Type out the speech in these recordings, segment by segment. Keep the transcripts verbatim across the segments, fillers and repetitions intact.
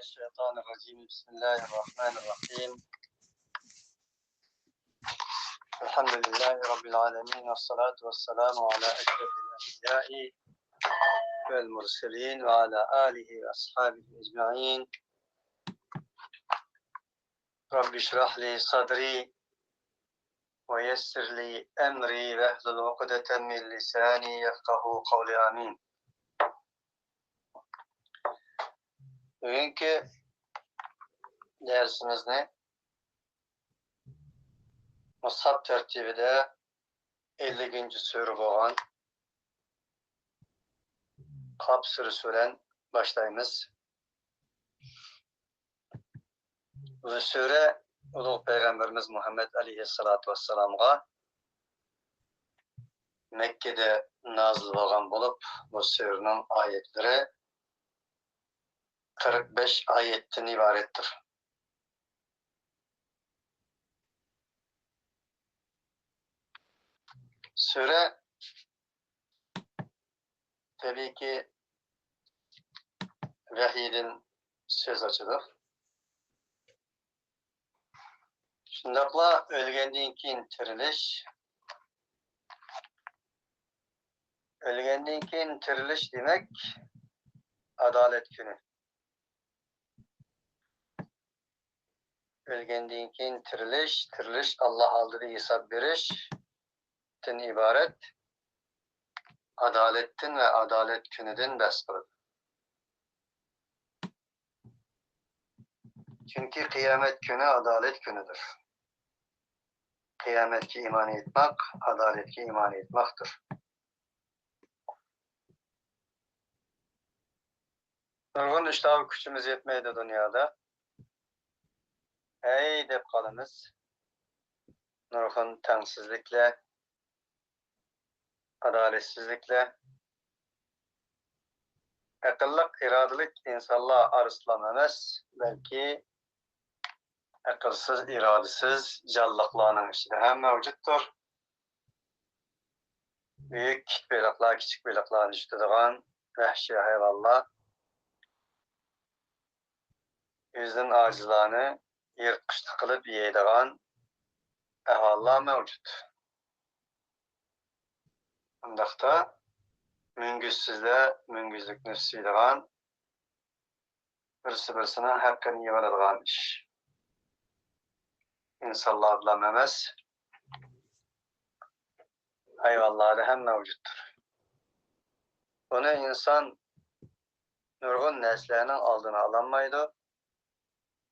الشيطان الرجيم. بسم الله الرحمن الرحيم. الحمد لله رب العالمين، والصلاة والسلام على أشرف الأنبياء والمرسلين وعلى آله وأصحابه أجمعين. رب اشرح لي صدري ويسر لي أمري واحلل عقدة من لساني يفقهوا قولي. آمين. بۈگۈنكى دەرسىمىزنى مۇسھەپ تەرتىپىدە ئەللىكىنچى سۈرە بولغان قاپ سۈرىسى بىلەن باشلايمىز. بۇ سۈرە ئۇلۇغ پەيغەمبىرىمىز مۇھەممەد ئەلەيھىسسالاتۇ ۋەسسالامغا مەككىدە نازىل بولغان بولۇپ، بۇ سۈرىنىڭ ئايەتلىرى قىرىق بەش ئايەتتىن ئىبارەتتۇر. سۈرە تەبىئىيكى ۋەھىيدىن سۆز ئاچىدۇ. شۇنداقلا ئۆلگەندىن كېيىن تىرىلىش. ئۆلگەندىن كېيىن تىرىلىش دېمەك، ئادالەت كۈنى. ئۆلگەندىن كېيىن تىرىلىش، تىرىلىش، ئاللا ئالدىدا ھېساب بېرىشتىن ئىبارەت ئادالەتتىن ۋە ئادالەت كۈنىدىن بەھس قىلىدۇ. چۈنكى قىيامەت كۈنى ئادالەت كۈنىدۇر. قىيامەتكە ئىمان ئېيتماق ئادالەتكە ئىمان ئېيتماقتۇر. نۇرغۇن ئىشلارغا كۈچىمىز يەتمەيدۇ دۇنيادا. ھەي دەپ قالىمىز. نۇرغۇن تەڭسىزلىكلەر، ئادالەتسىزلىكلەر. ئەقىللىق، ئىرادىلىك ئىنسانلار ئارىسىلام ئەمەس، بەلكى ئەقىلسىز، ئىرادىسىز جانلىقلارنىڭ ئىچىدە ھەم مەۋجۇتتۇر. بۈيۈك بېلىقلار كىچىك بېلىقلارنى يۇتىدىغان ۋەھشىي ھايۋانلار، يۈزدىن ئاجىزلارنى يىرتقۇچلۇق قىلىپ يەيدىغان ئەھۋاللار مەۋجۇت. ئۇنداقتا مۈڭگۈزسىزلەر مۈڭگۈزلۈكنى سۈيىدىغان، بىرسى بىرسىنىڭ ھەققىنى يېۋالىدىغان ئىش. ئىنسانلاردىلا ئەمەس، ھايۋانلاردا ھەم مەۋجۇتتۇر. بۇنى ئىنسان نۇرغۇن نەرسىلەرنىڭ ئالدىنى ئالالمايدۇ،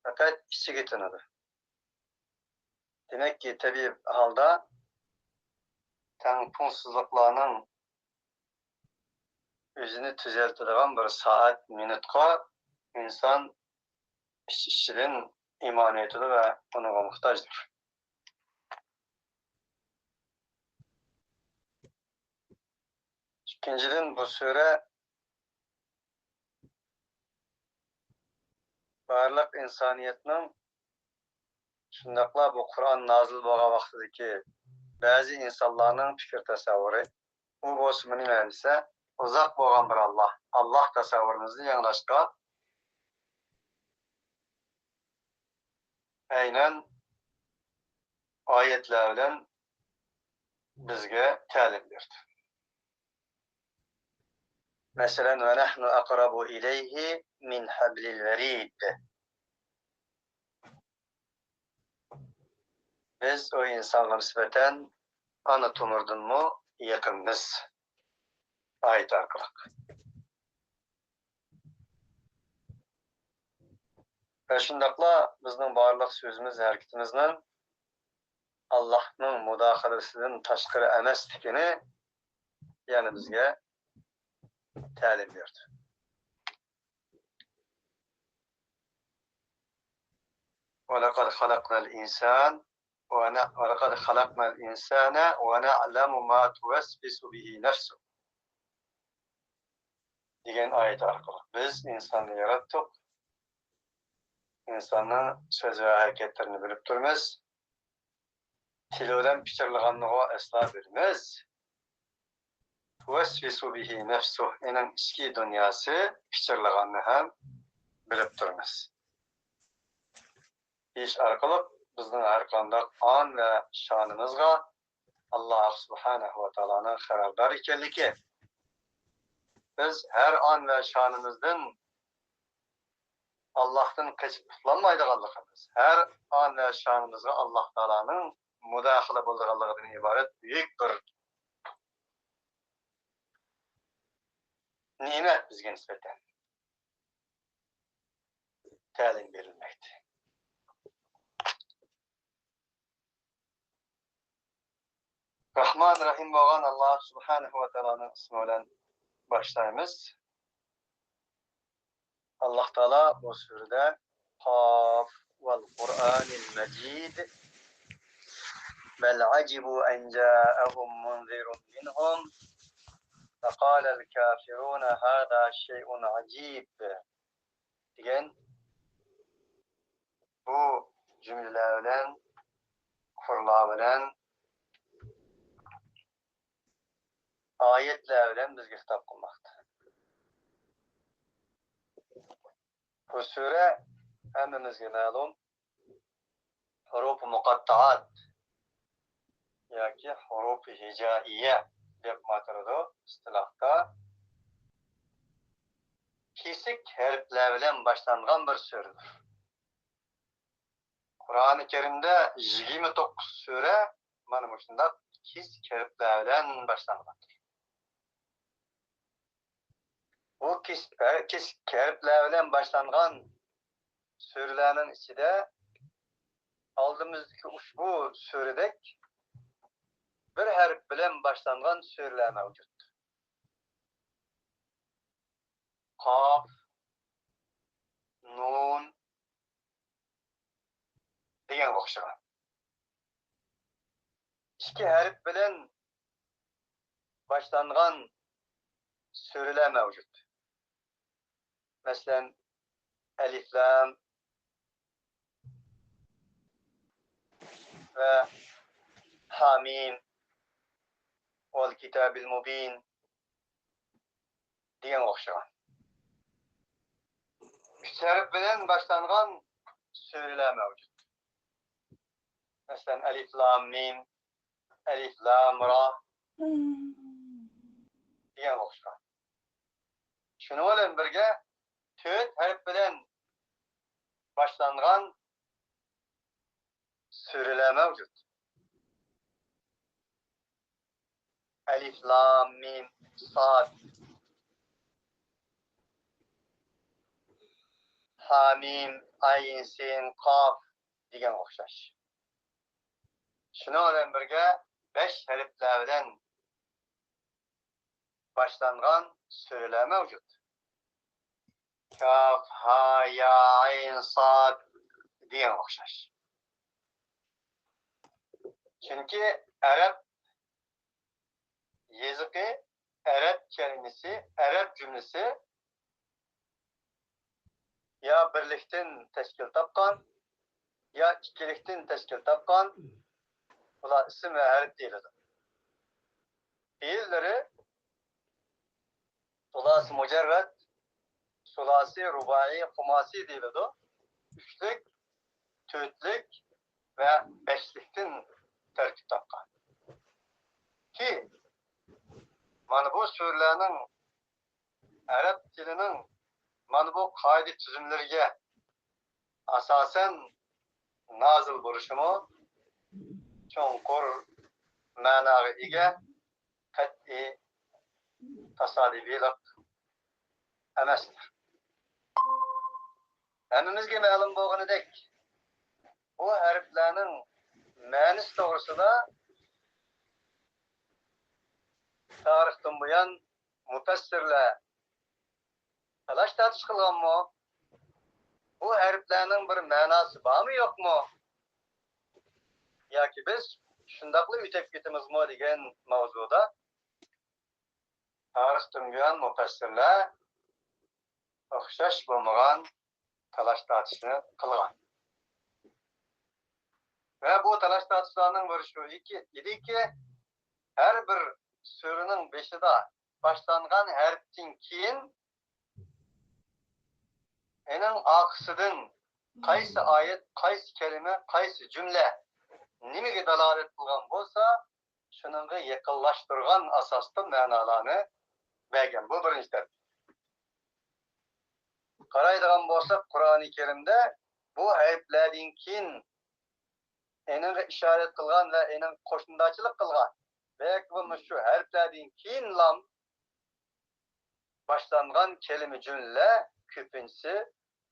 پەقەت ئىچىگە تىنىدۇ. دېمەككى، تەبىئىي ھالدا تەڭپۇڭسىزلىقلارنىڭ ئۆزىنى تۈزەلتىدىغان بىر سائەت، مىنۇتقا ئىنسان ئىچ-ئىچىدىن ئىمان ئېيتىدۇ ۋە ئۇنىڭغا موھتاجدۇر. ئىككىنچىدىن، بۇ سۈرە بارلىق ئىنسانىيەتنىڭ، شۇنداقلا بۇ قۇرئان نازىل بولغان ۋاقتىدىكى بەزى ئىنسانلارنىڭ پىكىر تەسەۋۋۇرى. ئۇ بولسىمۇ نېمە دېسە، ئۇزاق بولغان بىر ئاللا، ئاللا تەسەۋۋۇرىمىزنى يېڭىلاشقا ئەينەن ئايەتلەر بىلەن بىزگە تەلىم بېرىدۇ. مەسىلەن، ونحن أقرب إليه من حبل الوريد. بىز ئۇ ئىنسانغا نىسبەتەن ئانا تومۇردىنمۇ يېقىنمىز. ئايەت ئارقىلىق. ۋە شۇنداقلا بىزنىڭ بارلىق سۆزىمىز، ھەرىكىتىمىزنىڭ ئاللاھنىڭ مۇداخىلىسىدىن تاشقىرى ئەمەسلىكىنى يەنە بىزگە تەلىم بېرىدۇ. ولقد خلقنا الإنسان ونع-، ولقد خلقنا الإنسان ونعلم ما توسوس به نفسه دېگەن ئايەت ئارقىلىق بىز ئىنساننى ياراتتۇق. ئىنساننىڭ سۆز ۋە ھەرىكەتلىرىنى بىلىپ تۇرىمىز. تىلى بىلەن پىچىرلىغاننىغۇ ئەسلا بىلىمىز. توسوس به نفسه، ئېنىڭ ئىچكى دۇنياسى پىچىرلىغاننى ھەم بىلىپ تۇرىمىز. دېيىش ئارقىلىق بىزنىڭ ھەر قانداق ئان ۋە شانىمىزغا ئاللاھ سۇبھانەھۇ ۋە تائالانىڭ خەۋەردار ئىكەنلىكى، بىز ھەر ئان ۋە شانىمىزدىن ئاللاھتىن قېچىپ قۇتۇلالمايدىغانلىقىمىز، ھەر ئان ۋە شانىمىزغا ئاللاھ تائالانىڭ مۇداخىلە بولىدىغانلىقىدىن ئىبارەت بۈيۈك بىر نېمەت بىزگە نىسبەتەن تەلىم بېرىلمەكتە. رەھمان رەھىم بولغان ئاللاھ سۇبھانەھۇ ۋە تائالانىڭ ئىسمى بىلەن باشلايمىز. ئاللاھ تائالا بۇ سۈرىدە، قاف، والقرآن المجيد، بل عجبوا أن جاءهم منذر منهم، فقال الكافرون هذا شيء عجيب دېگەن بۇ جۈملىلەر بىلەن، قۇرلار بىلەن، ئايەتلەر بىلەن بىزگە خىتاب قىلماقتا. بۇ سۈرە ھەممىمىزگە مەلۇم، ھۇرۇپى مۇقەتتائات ياكى ھۇرۇپى ھىجائىيە دەپ ئاتىلىدۇ ئىستىلاھتا. كېسىك ھەرپلەر بىلەن باشلانغان بىر سۈرىدۇر. قۇرئانى كەرىمدە يىگىرمە توققۇز سۈرە مانا مۇشۇنداق كېسىك ھەرپلەر بىلەن باشلانغاندۇر. بۇ كېسىك، كېسىك ھەرپلەر بىلەن باشلانغان سۈرىلەرنىڭ ئىچىدە ئالدىمىزدىكى ئۇشبۇ سۈرىدەك بىر ھەرپ بىلەن باشلانغان سۈرىلەر مەۋجۇت. قاف، نۇن دېگەنگە ئوخشىغان. ئىككى ھەرپ بىلەن باشلانغان سۈرىلەر مەۋجۇت. مەسىلەن، ئەلىف لام ۋە ھامىم، ۋەل كىتابىل مۇبىن دېگەنگە ئوخشىغان. ئۈچ ھەرپ بىلەن باشلانغان سۈرىلەر مەۋجۇت. مەسىلەن، ئەلىف لام مىم، ئەلىف لام را دېگەنگە ئوخشىغان. شۇنىڭ بىلەن بىرگە، تۆت ھەرپ بىلەن باشلانغان سۈرىلەر مەۋجۇت. ئەلىف لام مىم ساد، ھامىم ئەين سىن قاف دېگەنگە ئوخشاش. شۇنىڭ بىلەن بىرگە، بەش ھەرپلەر بىلەن باشلانغان سۈرىلەر مەۋجۇت. كاف، ھا، يا، ئەين، ساد دېگەنگە ئوخشاش. چۈنكى ئەرەب يېزىقى، ئەرەب كەلىمىسى، ئەرەب جۈملىسى يا بىرلىكتىن تەشكىل تاپقان، يا ئىككىلىكتىن تەشكىل تاپقان، بۇلار ئىسىم ۋە ھەرپ دېيىلىدۇ. پېئىللىرى سۇلاسىي مۇجەررەد، سۇلاسىي، رۇبائىي، خۇماسىي دېيىلىدۇ. ئۈچلۈك، تۆتلۈك ۋە بەشلىكتىن تەركىب تاپقان. كى، مانا بۇ سۈرىلەرنىڭ ئەرەب تىلىنىڭ مانا بۇ قائىدە تۈزۈملىرىگە ئاساسەن نازىل بولۇشىمۇ چوڭقۇر مەناغا ئىگە، قەتئىي تاسادىپىيلىق ئەمەستۇر. ھەممىمىزگە مەلۇم بولغىنىدەك، بۇ ھەرپلەرنىڭ مەنىسى توغرىسىدا تارىختىن بۇيان مۇپەسسىرلەر تالاش-تارتىش قىلغانمۇ؟ بۇ ھەرپلەرنىڭ بىر مەناسى بارمۇ، يوقمۇ؟ ياكى بىز شۇنداقلا ئۆتۈپ كېتىمىزمۇ دېگەن ماۋزۇدا تارىختىن بۇيان مۇپەسسىرلەر ئوخشاش بولمىغان تالاش-تارتىشنى قىلغان. ۋە بۇ تالاش-تارتىشلارنىڭ بىرى شۇ ئىكى-، ئىدىكى، ھەر بىر سۈرىنىڭ بېشىدا باشلانغان ھەرپتىن كېيىن ئېنىڭ ئارقىسىدىن قايسى ئايەت، قايسى كەلىمە، قايسى جۈملە نېمىگە دالالەت قىلغان بولسا، شۇنىڭغا يېقىنلاشتۇرغان ئاساستا مەنالارنى بەرگەن. بۇ بىرىنچى تەرتىپ. قارايدىغان بولساق، قۇرئانى كەرىمدە بۇ ھەرپلەردىن كېيىن ئېنىڭغا ئىشارەت قىلغان ۋە ئېنىڭ قوشنىدارچىلىق قىلغان ۋە ياكى بولمىسا شۇ ھەرپلەردىن كېيىن لام باشلانغان كەلىمە جۈملە كۆپىنچىسى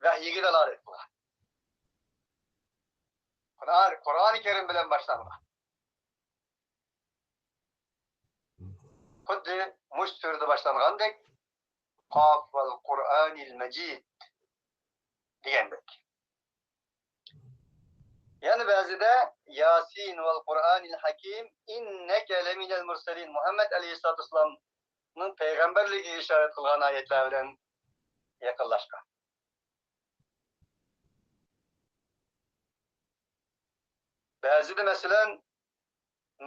ۋەھىيگە دالالەت قىلغان. قۇرئان، قۇرئانى كەرىم بىلەن باشلانغان. خۇددى مۇشۇ سۈرىدە باشلانغاندەك، قاف ۋەل قۇرئانىل مەجىد دېگەندەك. يەنە بەزىدە ياسىن ۋەل قۇرئانىل ھەكىم ئىننەكە لەمىنەل مۇرسەلىن، مۇھەممەد ئەلەيھىسسالاتۇ ۋەسسالامنىڭ پەيغەمبەرلىكىگە ئىشارەت قىلغان ئايەتلەر بىلەن يېقىنلاشقان. بەزىدە مەسىلەن،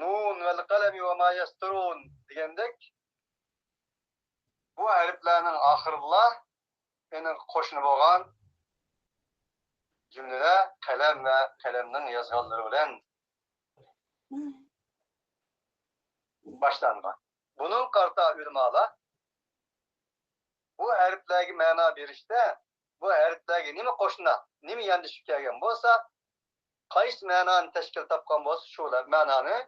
نۇن ۋەل قەلەمى ۋە ما يەستۇرۇن دېگەندەك، بۇ ھەرپلەرنىڭ ئاخىرىدىلا يەنە قوشنا بولغان جۈملىلەر قەلەم ۋە قەلەمنىڭ يازغانلىرى بىلەن باشلانغان. بۇنىڭغا قارىتا ئۆلىمالار بۇ ھەرپلەرگە مەنا بېرىشتە، بۇ ھەرپلەرگە نېمە قوشنا، نېمە ياندىشىپ كەلگەن بولسا، قايسى مەنانى تەشكىل تاپقان بولسا، شۇ مەنانى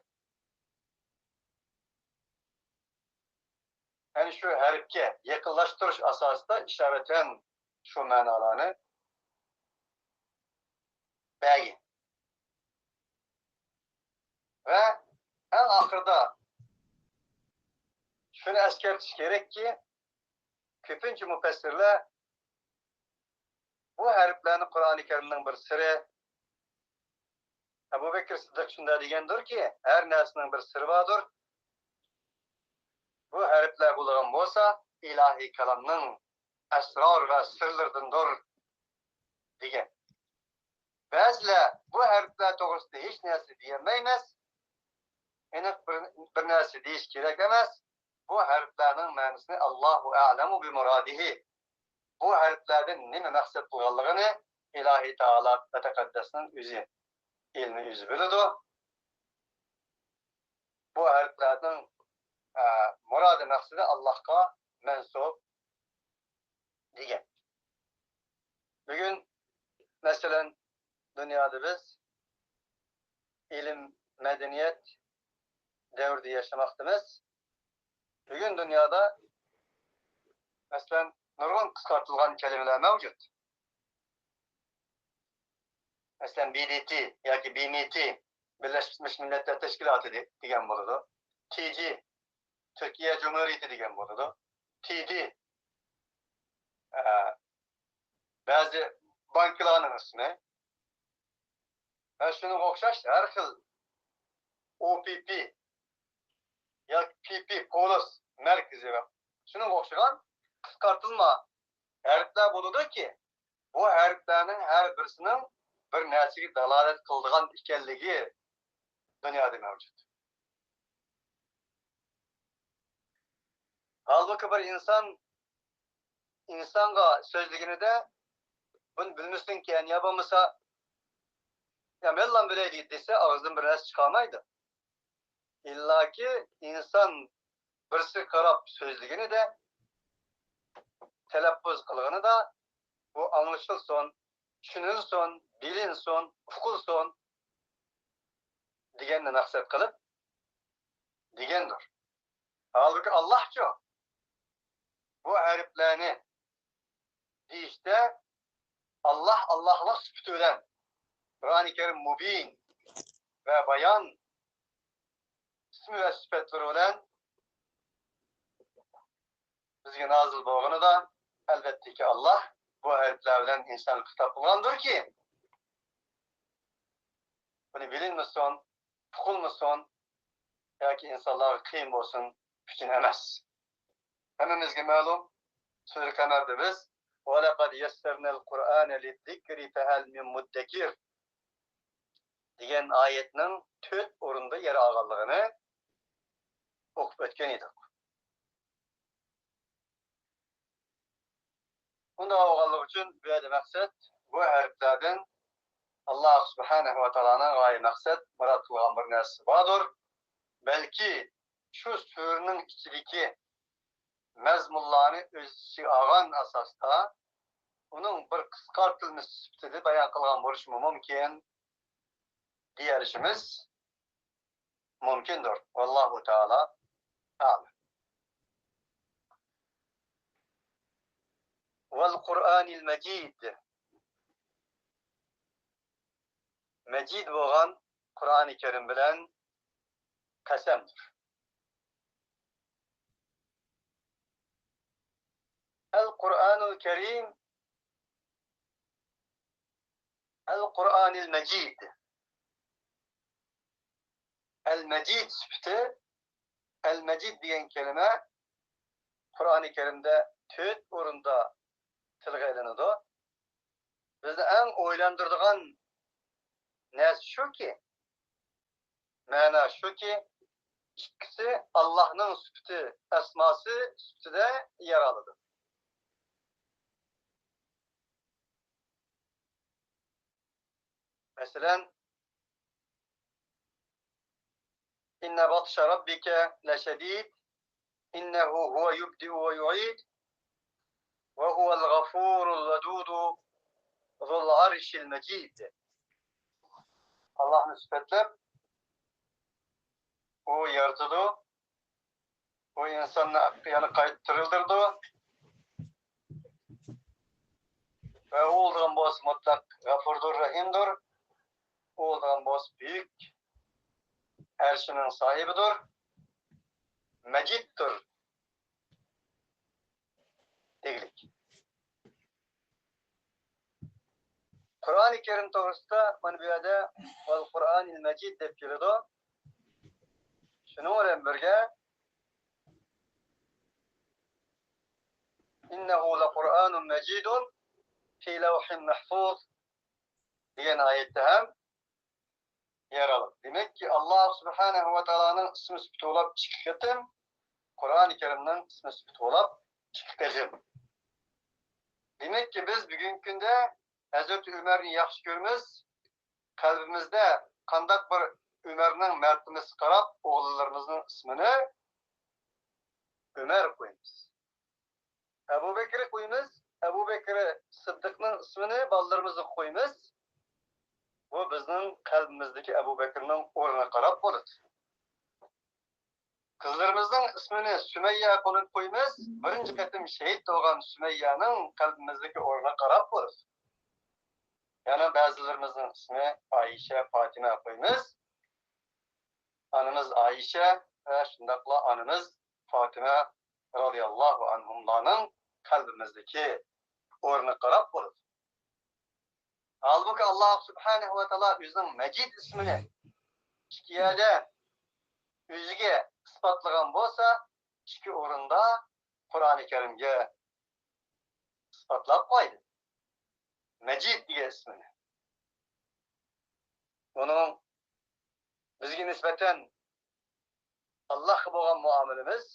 ئەنە شۇ ھەرپكە يېقىنلاشتۇرۇش ئاساسىدا ئىشارەتەن شۇ مەنالارنى بەرگەن. ۋە ئەڭ ئاخىرىدا شۇنى ئەسكەرتىش كېرەككى، كۆپىنچە مۇپەسسىرلەر بۇ ھەرپلەرنى قۇرئانى كەرىمنىڭ بىر سىرى، ئەبۇ بەكرى سىددىق شۇنداق دېگەندۇركى، ھەر نەرسىنىڭ بىر سىرى باردۇر. بۇ ھەرپلەر بولغان بولسا، ئىلاھىي كالامنىڭ ئەسرار ۋە سىرلىرىدىندۇر، دېگەن. بەزىلەر بۇ ھەرپلەر توغرىسىدا ھېچ نەرسە دېيەلمەيمىز، ئېنىق بىر، بىر نەرسە دېيىش كېرەك ئەمەس. بۇ ھەرپلەرنىڭ مەنىسىنى ئاللاھۇ ئەئلەمۇ بىمۇرادىھى. بۇ ھەرپلەردىن نېمە مەقسەت قىلغانلىقىنى ئىلاھى تائالا ۋە تەقەددەسنىڭ ئۆزى، ئىلمى ئۆزى بىلىدۇ. بۇ ھەرپلەرنىڭ، ئە، مۇرادى مەقسىتى ئاللاھقا مەنسۇپ دېگەن. بۈگۈن، مەسىلەن، دۇنيادا بىز ئىلىم، مەدەنىيەت دەۋرىدە ياشىماقتىمىز. بۈگۈن دۇنيادا، مەسىلەن، نۇرغۇن قىسقارتىلغان كەلىمىلەر مەۋجۇت. مەسىلەن، بى دى تى ياكى بى مى تى، بىرلەشمىش مىللەتلەر تەشكىلاتى دېگەن بولىدۇ. تى جى، تۈركىيە جۇمھۇرىيىتى دېگەن بولىدۇ. تى دى، ئە، بەزى بانكىلارنىڭ ئىسمى. ۋە شۇنىڭغا ئوخشاش ھەر خىل ئو پى پى ياكى پى پى، پولۇس مەركىزى ۋە شۇنىڭغا ئوخشىغان قىسقارتىلما ھەرپلەر بولىدۇكى، بۇ ھەرپلەرنىڭ ھەر بىرسىنىڭ بىر نەرسىگە دالالەت قىلىدىغان ئىكەنلىكى دۇنيادا مەۋجۇت. ھالبۇكى، بىر ئىنسان ئىنسانغا سۆزلىگىنىدە، بۇنى بىلمىسۇنكەن يا بولمىسا، يا مەنلا بىلەي دېسە، ئاغزىدىن بىر نەرسە چىقارمايدۇ. ئىللاكى ئىنسان بىرسىگە قاراپ سۆزلىگىنىدە، تەلەپپۇز قىلغىنىدا، بۇ ئاڭلىشىلسۇن، چۈشىنىلسۇن، بىلىنسۇن، ئۇقۇلسۇن دېگەننى مەقسەت قىلىپ دېگەندۇر. ھالبۇكى، ئاللاھچۇ؟ بۇ ھەرپلەرنى دېيىشتە، ئاللاھ، ئاللاھلىق سۈپىتى بىلەن، قۇرئانى كەرىم مۇبىن ۋە بايان ئىسمى ۋە سۈپەتلىرى بىلەن بىزگە نازىل بولغىنىدا، ئەلۋەتتىكى، ئاللاھ بۇ ھەرپلەر بىلەن ئىنسانغا خىتاب قىلغاندۇركى، بۇنى بىلىنمىسۇن، ئۇقۇلمىسۇن ياكى ئىنسانلارغا قىيىن بولسۇن ئۈچۈن ئەمەس. ھەممىمىزگە مەلۇم، سۈرە قەمەردە بىز «ۋەلەقەد يەسسەرنەل قۇرئانە لىززىكرى فەھەل مىن مۇددەكىر» دېگەن ئايەتنىڭ تۆت ئورۇندا يەر ئالغانلىقىنى ئوقۇپ ئۆتكەن ئىدۇق. ئۇنداق بولغانلىقى ئۈچۈن بۇ يەردە مەقسەت بۇ ھەرپلەردىن ئاللا سۇبھانەھۇ ۋە تائالانىڭ غايە مەقسەت مۇراد قىلغان بىر نەرسىسى باردۇر. بەلكى شۇ سۈرىنىڭ ئىچىدىكى مەزمۇنلارنى ئۆز ئىچىگە ئالغان ئاساستا ئۇنىڭ بىر قىسقارتىلمىسى سۈپىتىدە بايان قىلغان بولۇشىمۇ مۇمكىن دېيەلىشىمىز مۇمكىندۇر. ۋاللاھۇ تائالا ئەلەم. ۋەل قۇرئانىل مەجىد. مەجىد بولغان قۇرئانى كەرىم بىلەن قەسەمدۇر. ئەل قۇرئانۇل كەرىم، ئەل قۇرئانىل مەجىد. ئەل مەجىد سۈپىتى، ئەل مەجىد دېگەن كەلىمە قۇرئانى كەرىمدە تۆت ئورۇندا تىلغا ئېلىنىدۇ. بىزنى ئەڭ ئويلاندۇرىدىغان نەرسە شۇكى، مەنا شۇكى، ئىككىسى ئاللاھنىڭ سۈپىتى، ئەسماسى سۈپىتىدە يەر ئالىدۇ. مەسىلەن، إن بطش ربك لشديد إنه هو يبدئ ويعيد وهو الغفور الودود ذو العرش المجيد. ئاللاھنى سۈپەتلەپ، ئۇ يارىتىدۇ، ئۇ ئىنساننى يەنە قايتا تىرىلدۈرىدۇ. ۋە ئۇ بولىدىغان بولسا مۇتلەق غەپۇردۇر، رەھىمدۇر. ئۇ بولىدىغان بولسا بۈيۈك ئەرشىنىڭ ساھىبىدۇر، مەجىدتۇر دېگۈلۈك. قۇرئانى كەرىم توغرىسىدا مانا بۇ يەردە ۋەل قۇرئانىل مەجىد دەپ كېلىدۇ. شۇنىڭ بىلەن بىرگە، إنه لقرآن مجيد في لوح محفوظ دېگەن ئايەتتە ھەم يەر ئالىدۇ. دېمەككى، ئاللا سۇبھانەھۇ ۋە تائالانىڭ ئىسمى سۈپىتى بولاپ ئىككى قېتىم، قۇرئانى كەرىمنىڭ ئىسمى سۈپىتى بولاپ ئىككى قېتىم. دېمەككى، بىز بۈگۈنكى كۈندە ھەزرىتى ئۆمەرنى ياخشى كۆرىمىز. قەلبىمىزدە قانداق بىر ئۆمەرنىڭ مەرتىۋىسىگە قاراپ ئوغۇللىرىمىزنىڭ ئىسمىنى ئۆمەر قويىمىز. ئەبۇ بەكرى قويىمىز. ئەبۇ بەكرى سىددىقنىڭ ئىسمىنى بالىلىرىمىزغا قويىمىز. بۇ بىزنىڭ قەلبىمىزدىكى ئەبۇ بەكرىنىڭ ئورنىغا قاراپ بولىدۇ. قىزلىرىمىزنىڭ ئىسمىنى سۈمەييە قىلىپ قويىمىز. بىرىنچى قېتىم شېھىت بولغان سۈمەييەنىڭ قەلبىمىزدىكى ئورنىغا قاراپ بولىدۇ. يەنە بەزىلىرىمىزنىڭ ئىسمى ئائىشە، پاتىمە قويىمىز. ئانىمىز ئائىشە ۋە شۇنداقلا ئانىمىز فاتىمە رازىياللاھۇ ئەنھۇملارنىڭ قەلبىمىزدىكى ئورنىغا قاراپ بولىدۇ. ھالبۇكى، ئاللا سۇبھانەھۇ ۋە تائالا ئۆزىنىڭ مەجىد ئىسمىنى ئىككى يەردە ئۆزىگە ئىسپاتلىغان بولسا، ئىككى ئورۇندا قۇرئانى كەرىمگە ئىسپاتلاپ قويدى مەجىد دېگەن ئىسمىنى. ئۇنىڭ بىزگە نىسبەتەن ئاللاھقا بولغان مۇئامىلىمىز،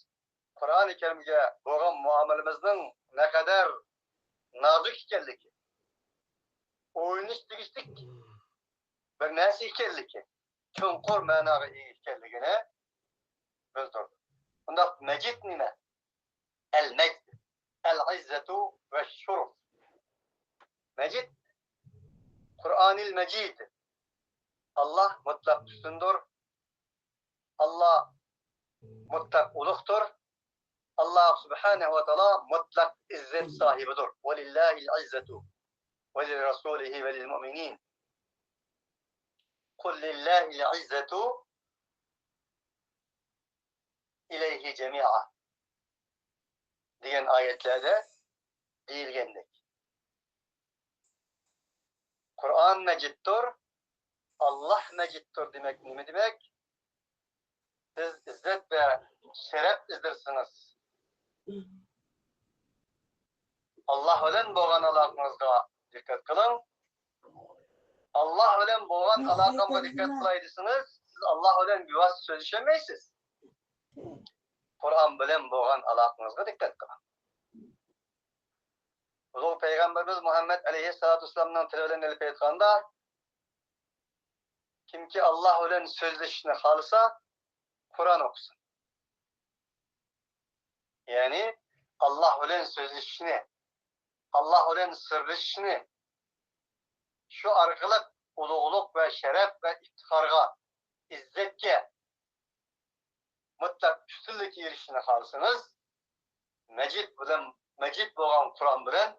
قۇرئانى كەرىمگە بولغان مۇئامىلىمىزنىڭ نەقەدەر نازۇك ئىكەنلىكى، ئويلىنىش تېگىشلىك بىر نەرسە ئىكەنلىكى، چوڭقۇر مەناغا ئىگە ئىكەنلىكىنى بىلدۈرىدۇ. ئۇنداق مەجىد نېمە؟ ئەل مەجد، ئەل ئىززەتۇ ۋە شۇرۇف. مەجىد، قۇرئانىل مەجىد. ئاللا مۇتلەق ئۈستۈندۇر. ئاللا مۇتلەق ئۇلۇغدۇر. ئاللا سۇبھانەھۇ ۋە تائالا مۇتلەق ئىززەت ساھىبىدۇر. ولله العزة ولرسوله وللمؤمنين. قل لله العزة إليه جميعا دېگەن ئايەتلەردە دېيىلگەندەك. قۇرئان مەجىدتۇر، ئاللا مەجىدتۇر دېمەك نېمە دېمەك؟ سىز ئىززەت ۋە شەرەپ ئىزدىسىڭىز، ئاللا بىلەن بولغان ئالاقىڭىزغا دىققەت قىلىڭ. ئاللا بىلەن بولغان ئالاقامغا دىققەت قىلاي دېسىڭىز، سىز ئاللا بىلەن بىۋاسىتە سۆزلىشەلمەيسىز. قۇرئان بىلەن بولغان ئالاقىڭىزغا دىققەت قىلىڭ. ئۇلۇغ پەيغەمبىرىمىز مۇھەممەد ئەلەيھىسسالاتۇ ۋەسسالامنىڭ تىلى بىلەن ئېلىپ ئېيتقاندا، كىمكى ئاللاھ بىلەن سۆزلىشىشنى خالىسا، قۇرئان ئوقۇسۇن. يەنى ئاللاھ بىلەن سۆزلىشىشنى، ئاللاھ بىلەن سىرلىشىشنى، شۇ ئارقىلىق ئۇلۇغلۇق ۋە شەرەپ ۋە ئىپتىخارغا، ئىززەتكە، مۇتلەق ئۈستۈنلۈككە ئېرىشىشنى خالىسىڭىز، مەجىد بىلەن، مەجىد بولغان قۇرئان بىلەن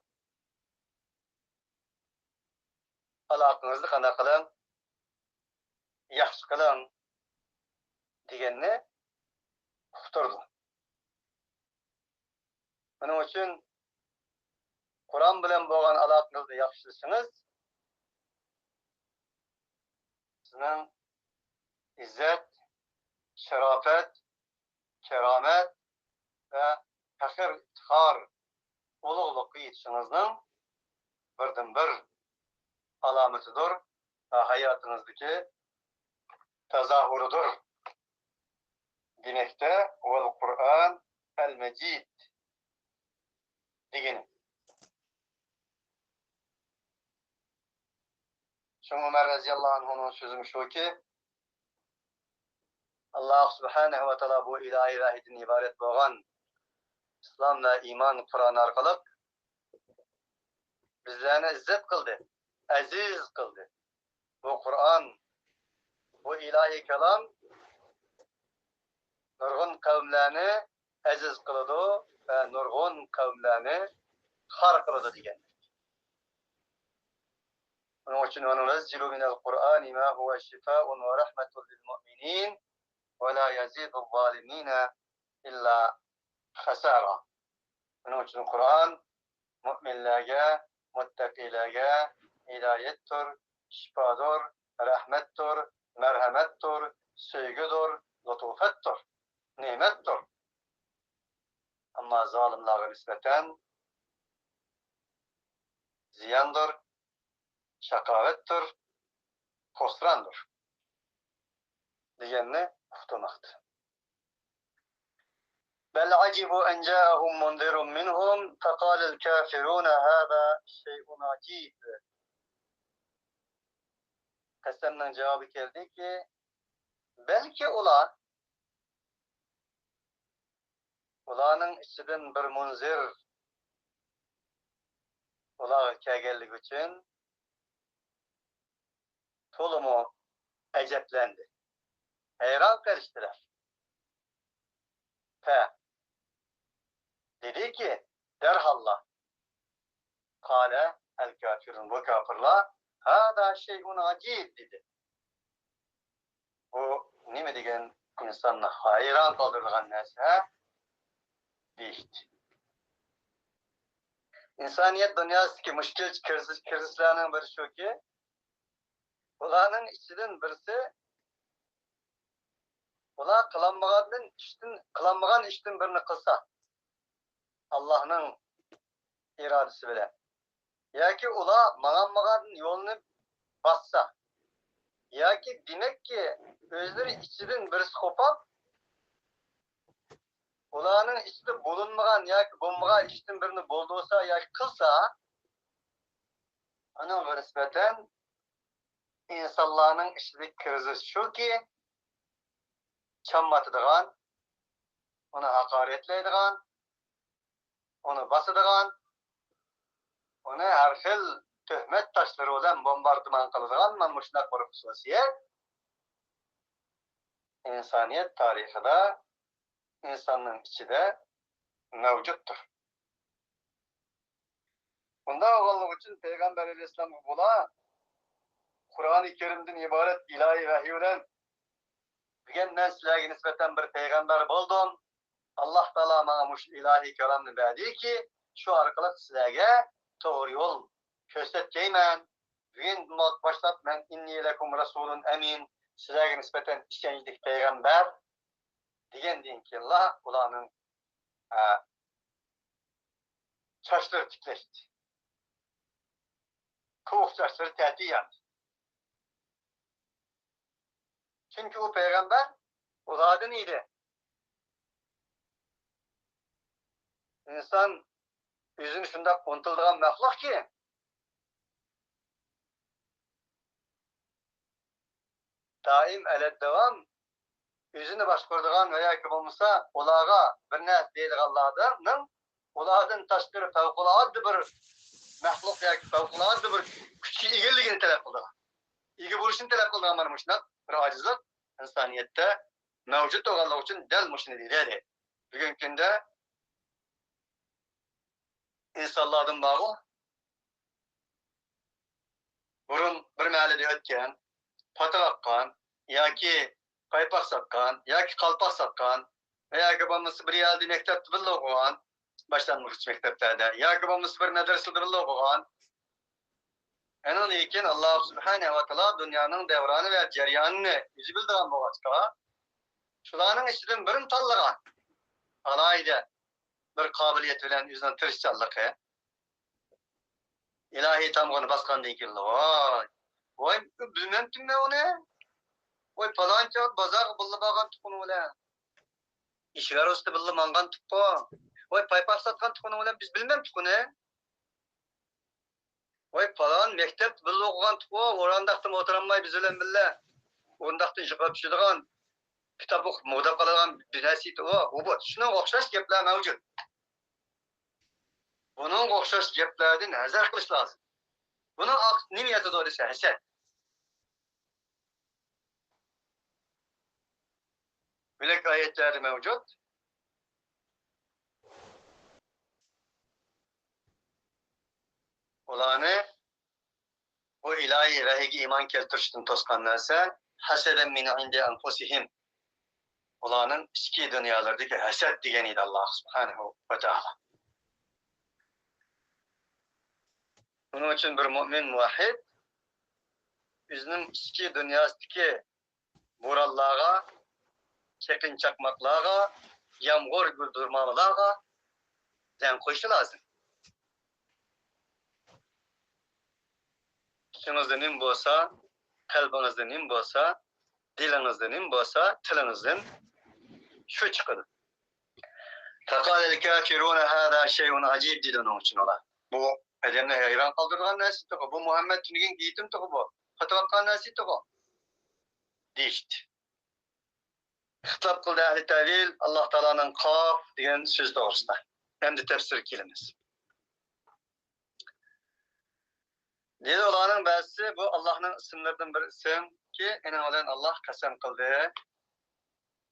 ئالاقىڭىزنى قانداق قىلىڭ؟ ياخشى قىلىڭ دېگەننى ئۇقتۇرىدۇ. بۇنىڭ ئۈچۈن قۇرئان بىلەن بولغان ئالاقىڭىزنى ياخشىلىسىڭىز، سىزنىڭ ئىززەت، شاراپەت، كارامەت ۋە پەخىر ئىپتىخار، ئۇلۇغلۇققا يېتىشىڭىزنىڭ بىردىنبىر ئالامىتىدۇر ۋە ھاياتىڭىزدىكى تەزاھۇرىدۇر دېمەكتە. ۋەل قۇرئان ئەل مەجىد دېگىنى. شۇڭا ئۆمەر رەزىياللاھۇ ئەنھۇنىڭ سۆزى شۇكى، ئاللاھ سۇبھانەھۇ ۋە تائالا بۇ ئىلاھىي ۋەھىيدىن ئىبارەت بولغان ئىسلام ۋە ئىمان قۇرئان ئارقىلىق بىزلەرنى ئىززەت قىلدى، ئەزىز قىلدى. بۇ قۇرئان، بۇ ئىلاھىي كالام نۇرغۇن قەۋملەرنى ئەزىز قىلىدۇ ۋە نۇرغۇن قەۋملەرنى خار قىلىدۇ دېگەن. شۇنىڭ ئۈچۈن، وننزل من القرآن ما هو شفاء ورحمة للمؤمنين ولا يزيد الظالمين إلا خسارا. شۇنىڭ ئۈچۈن قۇرئان مۆمىنلەرگە، مۇتتەقىيلەرگە ھىدايەتتۇر، شىپادۇر، رەھمەتتۇر، مەرھەمەتتۇر، سۆيگۈدۇر، لۇتۇپەتتۇر، نېمەتتۇر. ئەمما زالىملارغا نىسبەتەن زىياندۇر، شاقاۋەتتۇر، خۇسراندۇر دېگەننى ئۇقتۇرماقتا. بل عجبوا أن جاءهم منذر منهم فقال الكافرون هذا شيء عجيب. قەسەمنىڭ جاۋابى كەلدىكى، بەلكى ئۇلار، ئۇلارنىڭ ئىچىدىن بىر مۇنزىر ئۇلارغا كەلگەنلىكى ئۈچۈن تولىمۇ ئەجەبلەندى، ھەيران قېلىشتىلەر. پە، دېدىكى، دەرھاللا، قال الكافرون، بۇ كاپىرلار، هذا شيء عجيب دېدى. بۇ نېمە دېگەن ئىنساننى ھەيران قالدۇرىدىغان نەرسە دېيىشتى. ئىنسانىيەت دۇنياسىدىكى مۈشكۈل كىرىزىس، كىرىزىسلارنىڭ بىرى شۇكى، بۇلارنىڭ ئىچىدىن بىرسى، بۇلار قىلالمىغاندىن ئىشتىن، قىلالمىغان ئىشتىن بىرنى قىلسا، ئاللاھنىڭ ئىرادىسى بىلەن، ياكى ئۇلار ماڭالمىغان يولنى باسسا، ياكى دېمەككى، ئۆزلىرى ئىچىدىن بىرسى قوپاپ، ئۇلارنىڭ ئىچىدە بولۇنمىغان ياكى بولمىغان ئىشتىن بىرنى بولدۇرسا ياكى قىلسا، ئۇنىڭغا نىسبەتەن ئىنسانلارنىڭ ئىچىدىكى كىرىزىس شۇكى، چامماتىدىغان، ئۇنى ھاقارەتلەيدىغان، ئۇنى باسىدىغان، ئۇنى ھەر خىل تۆھمەت تاشلىرى بىلەن بومباردىمان قىلىدىغان مانا مۇشۇنداق بىر خۇسۇسىيەت ئىنسانىيەت تارىخىدا، ئىنساننىڭ ئىچىدە مەۋجۇتتۇر. بۇنداق بولغانلىقى ئۈچۈن پەيغەمبەر ئەلەيھىسسالامغا بۇلار قۇرئانى كەرىمدىن ئىبارەت ئىلاھىي ۋەھىي بىلەن، بۈگۈن مەن سىلەرگە نىسبەتەن بىر پەيغەمبەر بولدۇم. ئاللاھ تائالا ماڭا مۇشۇ ئىلاھىي كالامنى بەردىكى، شۇ ئارقىلىق سىلەرگە توغرا يول كۆرسەتكەيمەن. بۈگۈندىن باشلاپ مەن، إني لكم رسول أمين، سىلەرگە نىسبەتەن ئىشەنچلىك پەيغەمبەر دېگەندىن كېيىنلا ئۇلارنىڭ، ئە، چاچلىرى تىكلەشتى. كوۋۇق چاچلىرى تەتۈر ياندى. چۈنكى ئۇ پەيغەمبەر ئۇلاردىن ئىدى. ئىنسان ئۆزىنى شۇنداق ئۇنتۇلىدىغان مەخلۇقكى، دائىم ئەلەدداۋام ئۆزىنى باشقۇرىدىغان ۋە ياكى بولمىسا ئۇلارغا بىر نەرسە دەيدىغانلارنىڭ ئۇلاردىن تاشقىرى پەۋقۇلئاددە بىر مەخلۇق ياكى پەۋقۇلئاددە بىر كۈچكە ئىگىلىكىنى تەلەپ قىلىدىغان، ئىگە بولۇشىنى تەلەپ قىلىدىغان مانا مۇشۇنداق بىر ئاجىزلىق ئىنسانىيەتتە مەۋجۇت بولغانلىقى ئۈچۈن دەل مۇشۇنى دېدى. بۈگۈنكى كۈندە ئىنسانلاردىن بارغۇ، بۇرۇن بىر مەھەللىدە ئۆتكەن، پاتىۋاتقان ياكى پايپاق ساتقان ياكى قالپاق ساتقان ۋە ياكى بولمىسا بىر يەردە مەكتەپتە بىللە ئوقۇغان، باشلانغۇچ مەكتەپلەردە ياكى بولمىسا بىر مەدرىسىدە بىللە ئوقۇغان. ئاندىن كېيىن ئاللا سۇبھانەھۇ ۋە تائالا دۇنيانىڭ دەۋرانى ۋە جەريانىنى ئۆزى بىلىدىغان بولغاچقا، شۇلارنىڭ ئىچىدىن بىرىنى تاللىغان. ئالاھىدە بىر قابىلىيەت بىلەن ئۆزىنىڭ تىرىشچانلىقى، ئىلاھىي تامغىنى باسقاندىن كېيىن، ۋاي، ۋاي، بىلمەمتىممەن ئۇنى. ۋاي، پالانچى بازارغا بىللە بارغانتۇق ئۇنىڭ بىلەن. ئىشىك ئارىسىدا بىللە ماڭغانتۇققۇ. ۋاي، پايپاق ساتقانتۇق ئۇنىڭ بىلەن، بىز بىلمەمتۇق ئۇنى. ۋاي، پالان مەكتەپتە بىللە ئوقۇغانتۇققۇ، ئورۇندۇقتىمۇ ئولتۇرالماي بىز بىلەن بىللە ئورۇندۇقتىن يىقىلىپ چۈشىدىغان، كىتاب ئوقۇپ مۇغداپ قالىدىغان بىر نەرسە ئىدى ئۇ. ئۇ بۇ. شۇنىڭغا ئوخشاش گەپلەر مەۋجۇت. بۇنىڭغا ئوخشاش گەپلەردىن ھەزەر قىلىش لازىم. بۇنىڭ ئارقىسىدا نېمە ياتىدۇ دېسە، ھەسەت. بۆلەك ئايەتلەردە مەۋجۇت. ئۇلارنى بۇ ئىلاھىي ۋەھىيگە ئىمان كەلتۈرۈشتىن توسقان نەرسە، ھەسەدەن مىن ئىندى ئەنفۇسىھىم. ئۇلارنىڭ ئىچكى دۇنيالىرىدىكى ھەسەت دېگەن ئىدى ئاللا سۇبھانەھۇ ۋە تائالا. شۇنىڭ ئۈچۈن بىر مۇئمىن مۇۋەھھىد ئۆزىنىڭ ئىچكى دۇنياسىدىكى بورانلارغا، چېقىن چاقماقلارغا، يامغۇر گۈلدۈرمالارغا زەن قويۇشى لازىم. ئىچىڭىزدە نېمە بولسا، قەلبىڭىزدە نېمە بولسا، دىلىڭىزدا نېمە بولسا، تىلىڭىزدىن شۇ چىقىدۇ. فقال الكافرون هذا شيء عجيب دېدى ئۇنىڭ ئۈچۈن ئۇلار. بۇ ئادەمنى ھەيران قالدۇرىدىغان نەرسە تۇغۇ، بۇ مۇھەممەد تۈنۈگۈن گېيىتىم تۇغۇ بۇ، قېتىۋاتقان نەرسە تۇغۇ دېيىشتى. خىتاب قىلدى ئەھلى تەۋىل ئاللا تائالانىڭ قاف دېگەن سۆزى توغرىسىدا. ئەمدى تەپسىرگە كېلىمىز. دېدى، ئۇلارنىڭ بەزىسى بۇ ئاللاھنىڭ ئىسىملىرىدىن بىر ئىسىمكى، ئېنىڭ بىلەن ئاللاھ قەسەم قىلدى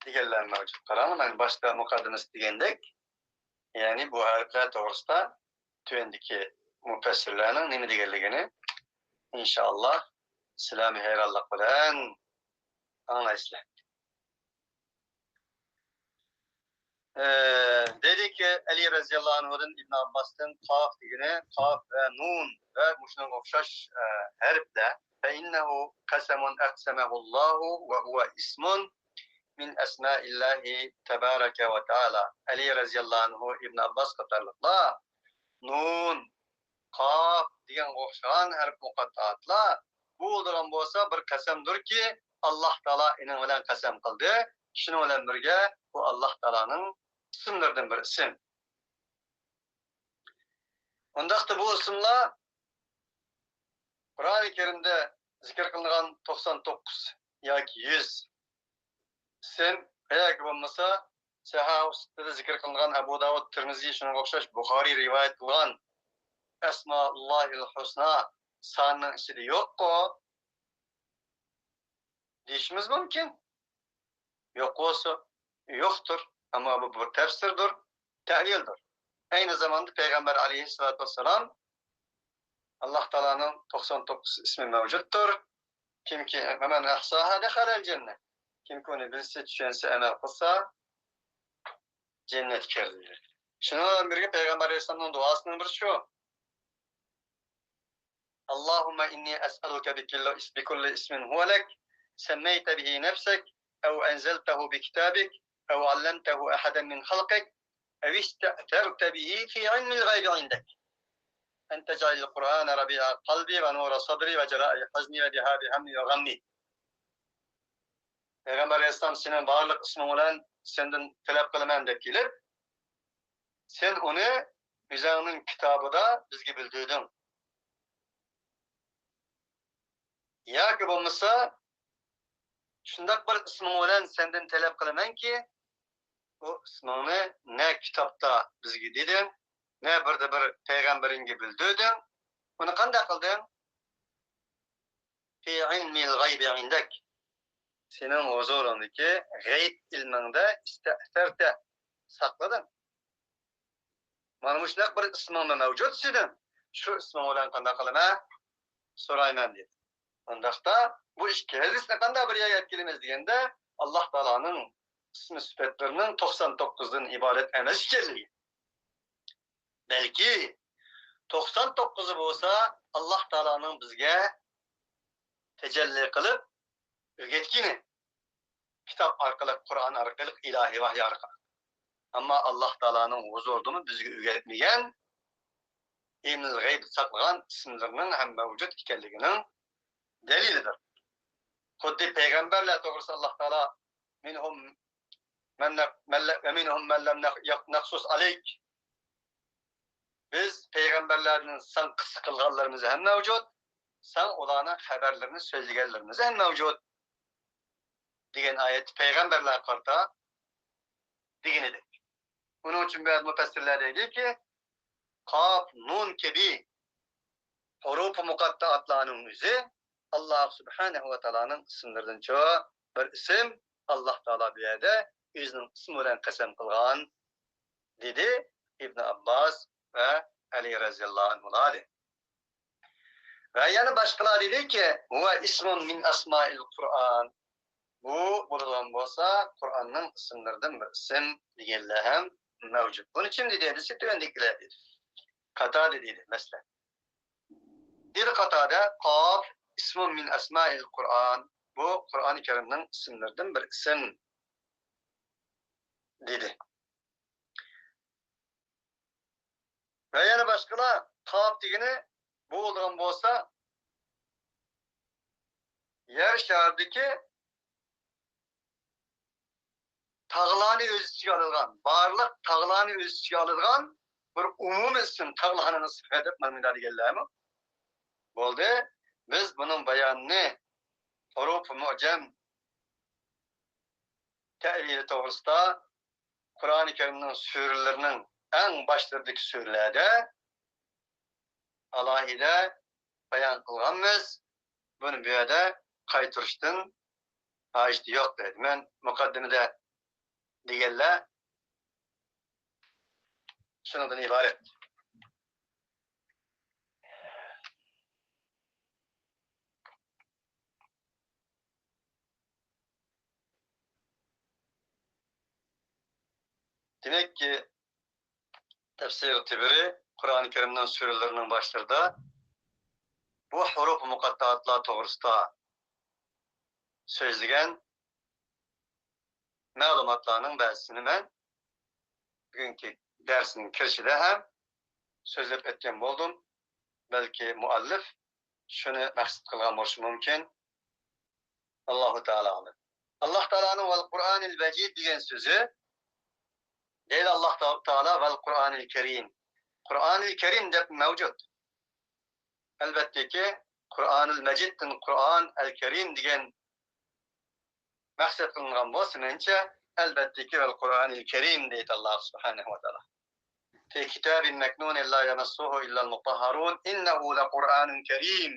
دېگەنلەر مەۋجۇت. قاراڭ، مەن باشتا مۇقەددىمىسىدە دېگەندەك، يەنى بۇ ھەرپلەر توغرىسىدا تۆۋەندىكى مۇپەسسىرلەرنىڭ نېمە دېگەنلىكىنى، ئىنشائاللاھ، سىلەرمۇ ھەيرانلىق بىلەن ئاڭلايسىلەر. ئە، دېدىكى، ئەلى رەزىياللاھۇ ئەنھۇدىن ئىبن ئابباستىن، قاف دېگىنى قاف ۋە نۇن ۋە مۇشۇنىڭغا ئوخشاش، ئە، ھەرپلەر. فإنه قسم أقسمه الله وهو اسم من أسماء الله تبارك وتعالى. ئەلى رەزىياللاھۇ ئەنھۇ، ئىبن ئابباس قاتارلىقلار نۇن، قاف دېگەنگە ئوخشىغان ھەرپ مۇقەتتائاتلار بولىدىغان بولسا، بىر قەسەمدۇركى، ئاللاھ تائالا ئېنىڭ بىلەن قەسەم قىلدى. شۇنىڭ بىلەن بىرگە، بۇ ئاللاھ تائالانىڭ ئىسىملىرىدىن بىر ئىسىم. ئۇنداقتا بۇ ئىسىملار قۇرئانى كەرىمدە زىكىر قىلىنغان توقسان توققۇز ياكى يۈز ئىسىم، ياكى بولمىسا سەھىھ سىتتىدە زىكىر قىلىنغان ئەبۇ داۋۇد، تىرمىزى، شۇنىڭغا ئوخشاش بۇخارىي رىۋايەت قىلغان ئەسمائۇللاھىل ھۇسنا ساننىڭ ئىچىدە يوققۇ دېيىشىمىز مۇمكىن. يوق بولسا يوقتۇر، ئەمما بۇ بىر تەپسىردۇر، تەۋىلدۇر. ئەينى زاماندا پەيغەمبەر ئەلەيھىسسالاتۇ ۋەسسالام، ئاللاھ تائالانىڭ توقسان توققۇز ئىسمى مەۋجۇتتۇر. كىمكى، فمن أحصاها دخل الجنة. كىمكى ئۇنى بىلسە، چۈشەنسە، ئەمەل قىلسا، جەننەتكە كىرىدۇ. شۇنىڭ بىلەن بىرگە پەيغەمبەر ئەلەيھىسسالامنىڭ دۇئاسىنىڭ بىرى شۇ. اللهم إني أسألك بكل، بكل اسم هو لك سميت به نفسك أو أنزلته بكتابك أو علمته أحدا من خلقك أو استأثرت به في علم الغيب عندك أن تجعل القرآن ربيع قلبي ونور صدري وجلاء حزني وذهاب همي وغمي. پەيغەمبەر ئەلەيھىسسالام، سېنىڭ بارلىق ئىسمىڭ بىلەن سەندىن تەلەپ قىلىمەن دەپ كېلىپ، سەن ئۇنى ئۆزۈڭنىڭ كىتابىدا بىزگە بىلدۈردۈڭ. ياكى بولمىسا، شۇنداق بىر ئىسمىڭ بىلەن سەندىن تەلەپ قىلىمەنكى، بۇ ئىسمىڭنى نە كىتابتا بىزگە دېدىڭ، نە بىردە بىر پەيغەمبىرىڭگە بىلدۈردۈڭ. بۇنى قانداق قىلدىڭ؟ في علم الغيب عندك. سېنىڭ ھۇزۇرۇڭدىكى غەيب ئىلمىڭدە، استأثرت، ساقلىدىڭ. مانا مۇشۇنداق بىر ئىسمىڭمۇ مەۋجۇت سېنىڭ. شۇ ئىسمىڭ بىلەن قانداق قىلىمەن؟ سورايمەن دېدى. ئۇنداقتا بۇ ئىككىلىسىنى قانداق بىر يەرگە يەتكىلىمىز دېگەندە، ئاللاھ تائالانىڭ ئىسمى سۈپەتلىرىنىڭ توقسان توققۇزدىن ئىبارەت ئەمەس ئىكەنلىكى. بەلكى توقسان توققۇزى بولسا ئاللاھ تائالانىڭ بىزگە تەجەللى قىلىپ ئۆگەتكىنى. كىتاب ئارقىلىق، قۇرئان ئارقىلىق، ئىلاھىي ۋەھىي ئارقىلىق. ئەمما ئاللاھ تائالانىڭ ھۇزۇرىدىمۇ بىزگە ئۆگەتمىگەن، ئىلمىل غەيب ساقلىغان ئىسىملىرىنىڭ ھەم مەۋجۇت ئىكەنلىكىنىڭ دەلىلىدۇر. خۇددى پەيغەمبەرلەر توغرىسىدا ئاللاھ تائالا، مىنھۇم مەن نەق-، مەن لە-، ۋە مىنھۇم مەن لەم نەق-، يەق-، نەقسۇس ئەلەيك. بىز پەيغەمبەرلەردىن ساڭا قىسسە قىلغانلىرىمىز ھەم مەۋجۇت، ساڭا ئۇلارنىڭ خەۋەرلىرىنى سۆزلىگەنلىرىمىز ھەم مەۋجۇت، دېگەن ئايەتتە پەيغەمبەرلەرگە قارىتا دېگىنىدەك. ئۇنىڭ ئۈچۈن بەزى مۇپەسسىرلەر دەيدۇكى، قاپ، نۇن كەبى ھۇرۇپى مۇقەتتائاتلارنىڭ ئۆزى ئاللاھ سۇبھانەھۇ ۋە تائالانىڭ ئىسىملىرىدىنچۇ بىر ئىسىم. ئاللاھ تائالا بۇ يەردە ئۆزىنىڭ ئىسمى بىلەن قەسەم قىلغان، دېدى ئىبن ئابباس ۋە ئەلى رەزىياللاھۇ ئەنھۇلار. ۋە يەنە باشقىلار دېدىكى، ھۇۋە ئىسمۇن مىن ئەسمائىل قۇرئان. بۇ بولىدىغان بولسا، قۇرئاننىڭ ئىسىملىرىدىن بىر ئىسىم دېگەنلەر ھەم مەۋجۇت. بۇنى كىم دېدى دېسە، تۆۋەندىكىلەر دېدى. قاتادە دېدى، مەسىلەن. دېدى قاتادە، قاف ئىسمۇن مىن ئەسمائىل قۇرئان. بۇ قۇرئانى كەرىمنىڭ ئىسىملىرىدىن بىر ئىسىم، دېدى. ۋە يەنە باشقىلار، قاپ دېگىنى بولىدىغان بولسا، يەر شارىدىكى تاغلارنى ئۆز ئىچىگە ئالىدىغان، بارلىق تاغلارنى ئۆز ئىچىگە ئالىدىغان بىر ئومۇمىي ئىسىم، تاغلارنىڭ ئىسمى دەپ مانا مۇنداق دېگەنلەرمۇ بولدى. بىز بۇنىڭ بايانىنى، ھۇرۇپى مۇئجەم تەئۋىلى توغرىسىدا قۇرئانى كەرىمنىڭ سۈرىلىرىنىڭ ئەڭ باشلىرىدىكى سۈرىلەردە ئالاھىدە بايان قىلغانمىز. بۇنى بۇ يەردە قايتۇرۇشتىن ھاجىتى يوق دەيدۇ. مەن مۇقەددىمىدە دېگەنلەر شۇنىڭدىن ئىبارەت. دېمەككى، تەپسىر تەبىرى قۇرئانى كەرىمنىڭ سۈرىلىرىنىڭ باشلىرىدا بۇ ھۇرۇپ مۇقەتتائاتلار توغرىسىدا سۆزلىگەن مەلۇماتلارنىڭ بەزىسىنى مەن بۈگۈنكى دەرسنىڭ كىرىشىدە ھەم سۆزلەپ ئۆتكەن بولدۇم. بەلكى مۇئەللىپ شۇنى مەقسەت قىلغان بولۇشى مۇمكىن. ئاللاھۇ تائالا ئالەم. ئاللاھ تائالانىڭ ۋەل قۇرئانىل مەجىد دېگەن سۆزى، دەيدۇ ئاللاھ تا-، تائالا ۋەل قۇرئانىل كەرىم. قۇرئانىل كەرىم دەپ مەۋجۇت. ئەلۋەتتىكى، قۇرئانىل مەجىدتىن قۇرئان ئەل كەرىم دېگەن مەقسەت قىلىنغان بولسا مېنىڭچە، ئەلۋەتتىكى، ۋەل قۇرئانىل كەرىم دەيدۇ ئاللاھ سۇبھانەھۇ ۋە تائالا. في كتاب مكنون لا يمسه إلا المطهرون إنه لقرآن كريم.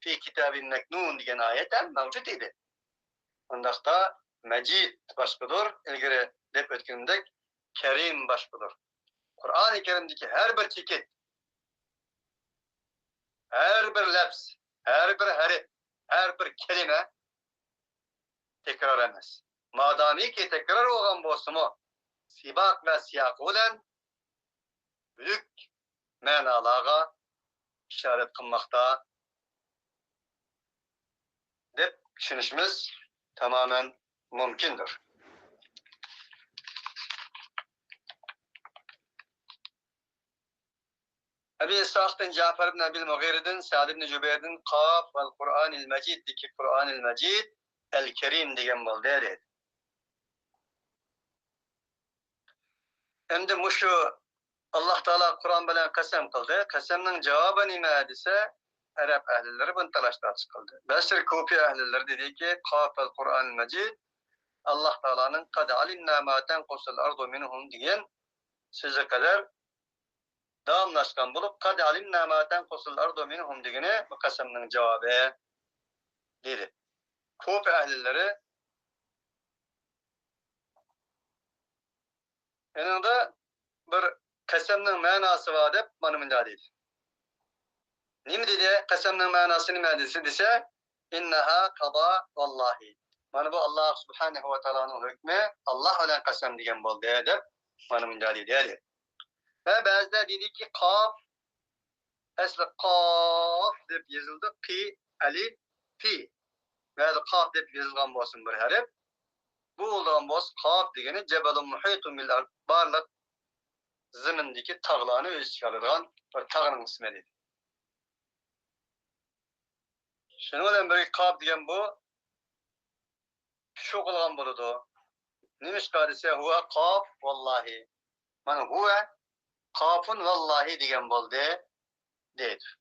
في كتاب مكنون دېگەن ئايەت ھەم مەۋجۇت ئىدى. ئۇنداقتا مەجىد باشقىدۇر، ئىلگىرى دەپ ئۆتكىنىمدەك، كەرىم باشقىدۇر. قۇرئانى كەرىمدىكى ھەر بىر چېكىت، ھەر بىر لەپز، ھەر بىر ھەرپ، ھەر بىر كەلىمە تەكرار ئەمەس. مادامىكى تەكرار بولغان بولسىمۇ، سىباق ۋە سىياقى بىلەن مۈلۈك مەنالارغا ئىشارەت قىلماقتا دەپ چۈشىنىشىمىز تامامەن مۇمكىندۇر. ئەبى ئىسھاقتىن جەپەر ئىبن ئەبىل مۇغىرىدىن سەئد ئىبن جۇبەيردىن قاف ۋەل قۇرئانىل مەجىدتىكى قۇرئانىل مەجىد ئەل كەرىم دېگەن بولدى، دەيدۇ. ئەمدى مۇشۇ ئاللاھ تائالا قۇرئان بىلەن قەسەم قىلدى. قەسەمنىڭ جاۋابى نېمە دېسە، ئەرەب ئەھلىلىرى بۇنى تالاش-تارتىش قىلدى. بەشىر كۇفى ئەھلىلىرى دېدىكى، قاف ۋەل قۇرئانىل مەجىد، ئاللاھ تائالانىڭ قەد ئەلىمنا ما تەنقۇسۇل ئەرزۇ مىنھۇم دېگەن سۆزى قەدەر داۋاملاشقان بولۇپ، قەد ئەلىمنا ما تەنقۇسۇل ئەرزۇ مىنھۇم دېگىنى بۇ قەسەمنىڭ جاۋابى دېدى. كۇفە ئەھلىلىرى ئېنىڭدا بىر قەسەمنىڭ مەناسى بار دەپ مانا مۇنداق دېدى. نېمە دېدى؟ قەسەمنىڭ مەناسى نېمە دېسە، دېسە، ئىننەھا قەزا ۋاللاھى. مانا بۇ ئاللاھ سۇبھانەھۇ ۋە تائالانىڭ ھۆكمى، ئاللاھ بىلەن قەسەم دېگەن بولدى دەپ مانا مۇنداق دېدى. ۋە بەزىلەر دېدىكى، قاف ئەسلى قاف دەپ يېزىلىدۇ. قى، ئەلىپ، پى. بەزى قاف دەپ يېزىلغان بولسۇن بىر ھەرپ. بۇ بولىدىغان بولسا، قاف دېگىنى جەبەلۇن مۇھىتۇن بىل ئەرد، بارلىق زېمىندىكى تاغلارنى ئۆز ئىچىگە ئالىدىغان بىر تاغنىڭ ئىسمى دېدى. شۇنىڭ بىلەن بىرگە قاف دېگەن بۇ شۇ قىلغان بولىدۇ. نېمىشقا دېسە، ھۇۋە قاف ۋاللاھى. مانا ھۇۋە قافۇن ۋاللاھى دېگەن بولدى، دەيدۇ.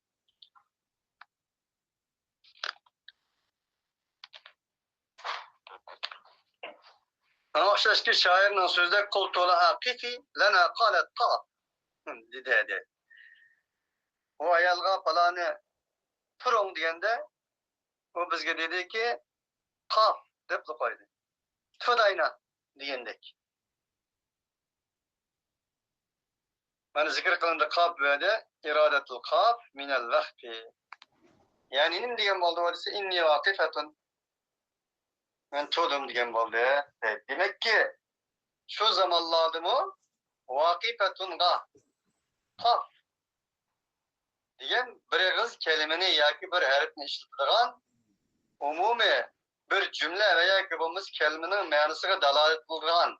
شۇنىڭغا ئوخشاشكى شائىرنىڭ سۆزىدەك، قۇلتۇ لەھا قىفى لەنا قالەت قاف دېدى. ئۇ ئايالغا پالانى تۇرۇڭ دېگەندە، ئۇ بىزگە دېدىكى، قاف دەپلا قويدى. تۇداينا دېگەندەك. مانا زىكىر قىلىندى قاف بۇ يەردە، ئىرادەتۇل قاف مىنەل ۋەخپى. يەنى نېمە دېگەن بولدى ئۇ دېسە، ئىننى ۋاقىفەتۇن. مەن تۇدۇم دېگەن بولدى. دېمەككى، شۇ زامانلاردىمۇ ۋاقىپەتۇنغا قاف دېگەن بىر ئېغىز كەلىمىنى ياكى بىر ھەرپنى ئىشلىتىدىغان، ئومۇمىي بىر جۈملە ۋە ياكى بولمىسا كەلىمىنىڭ مەنىسىگە دالالەت قىلىدىغان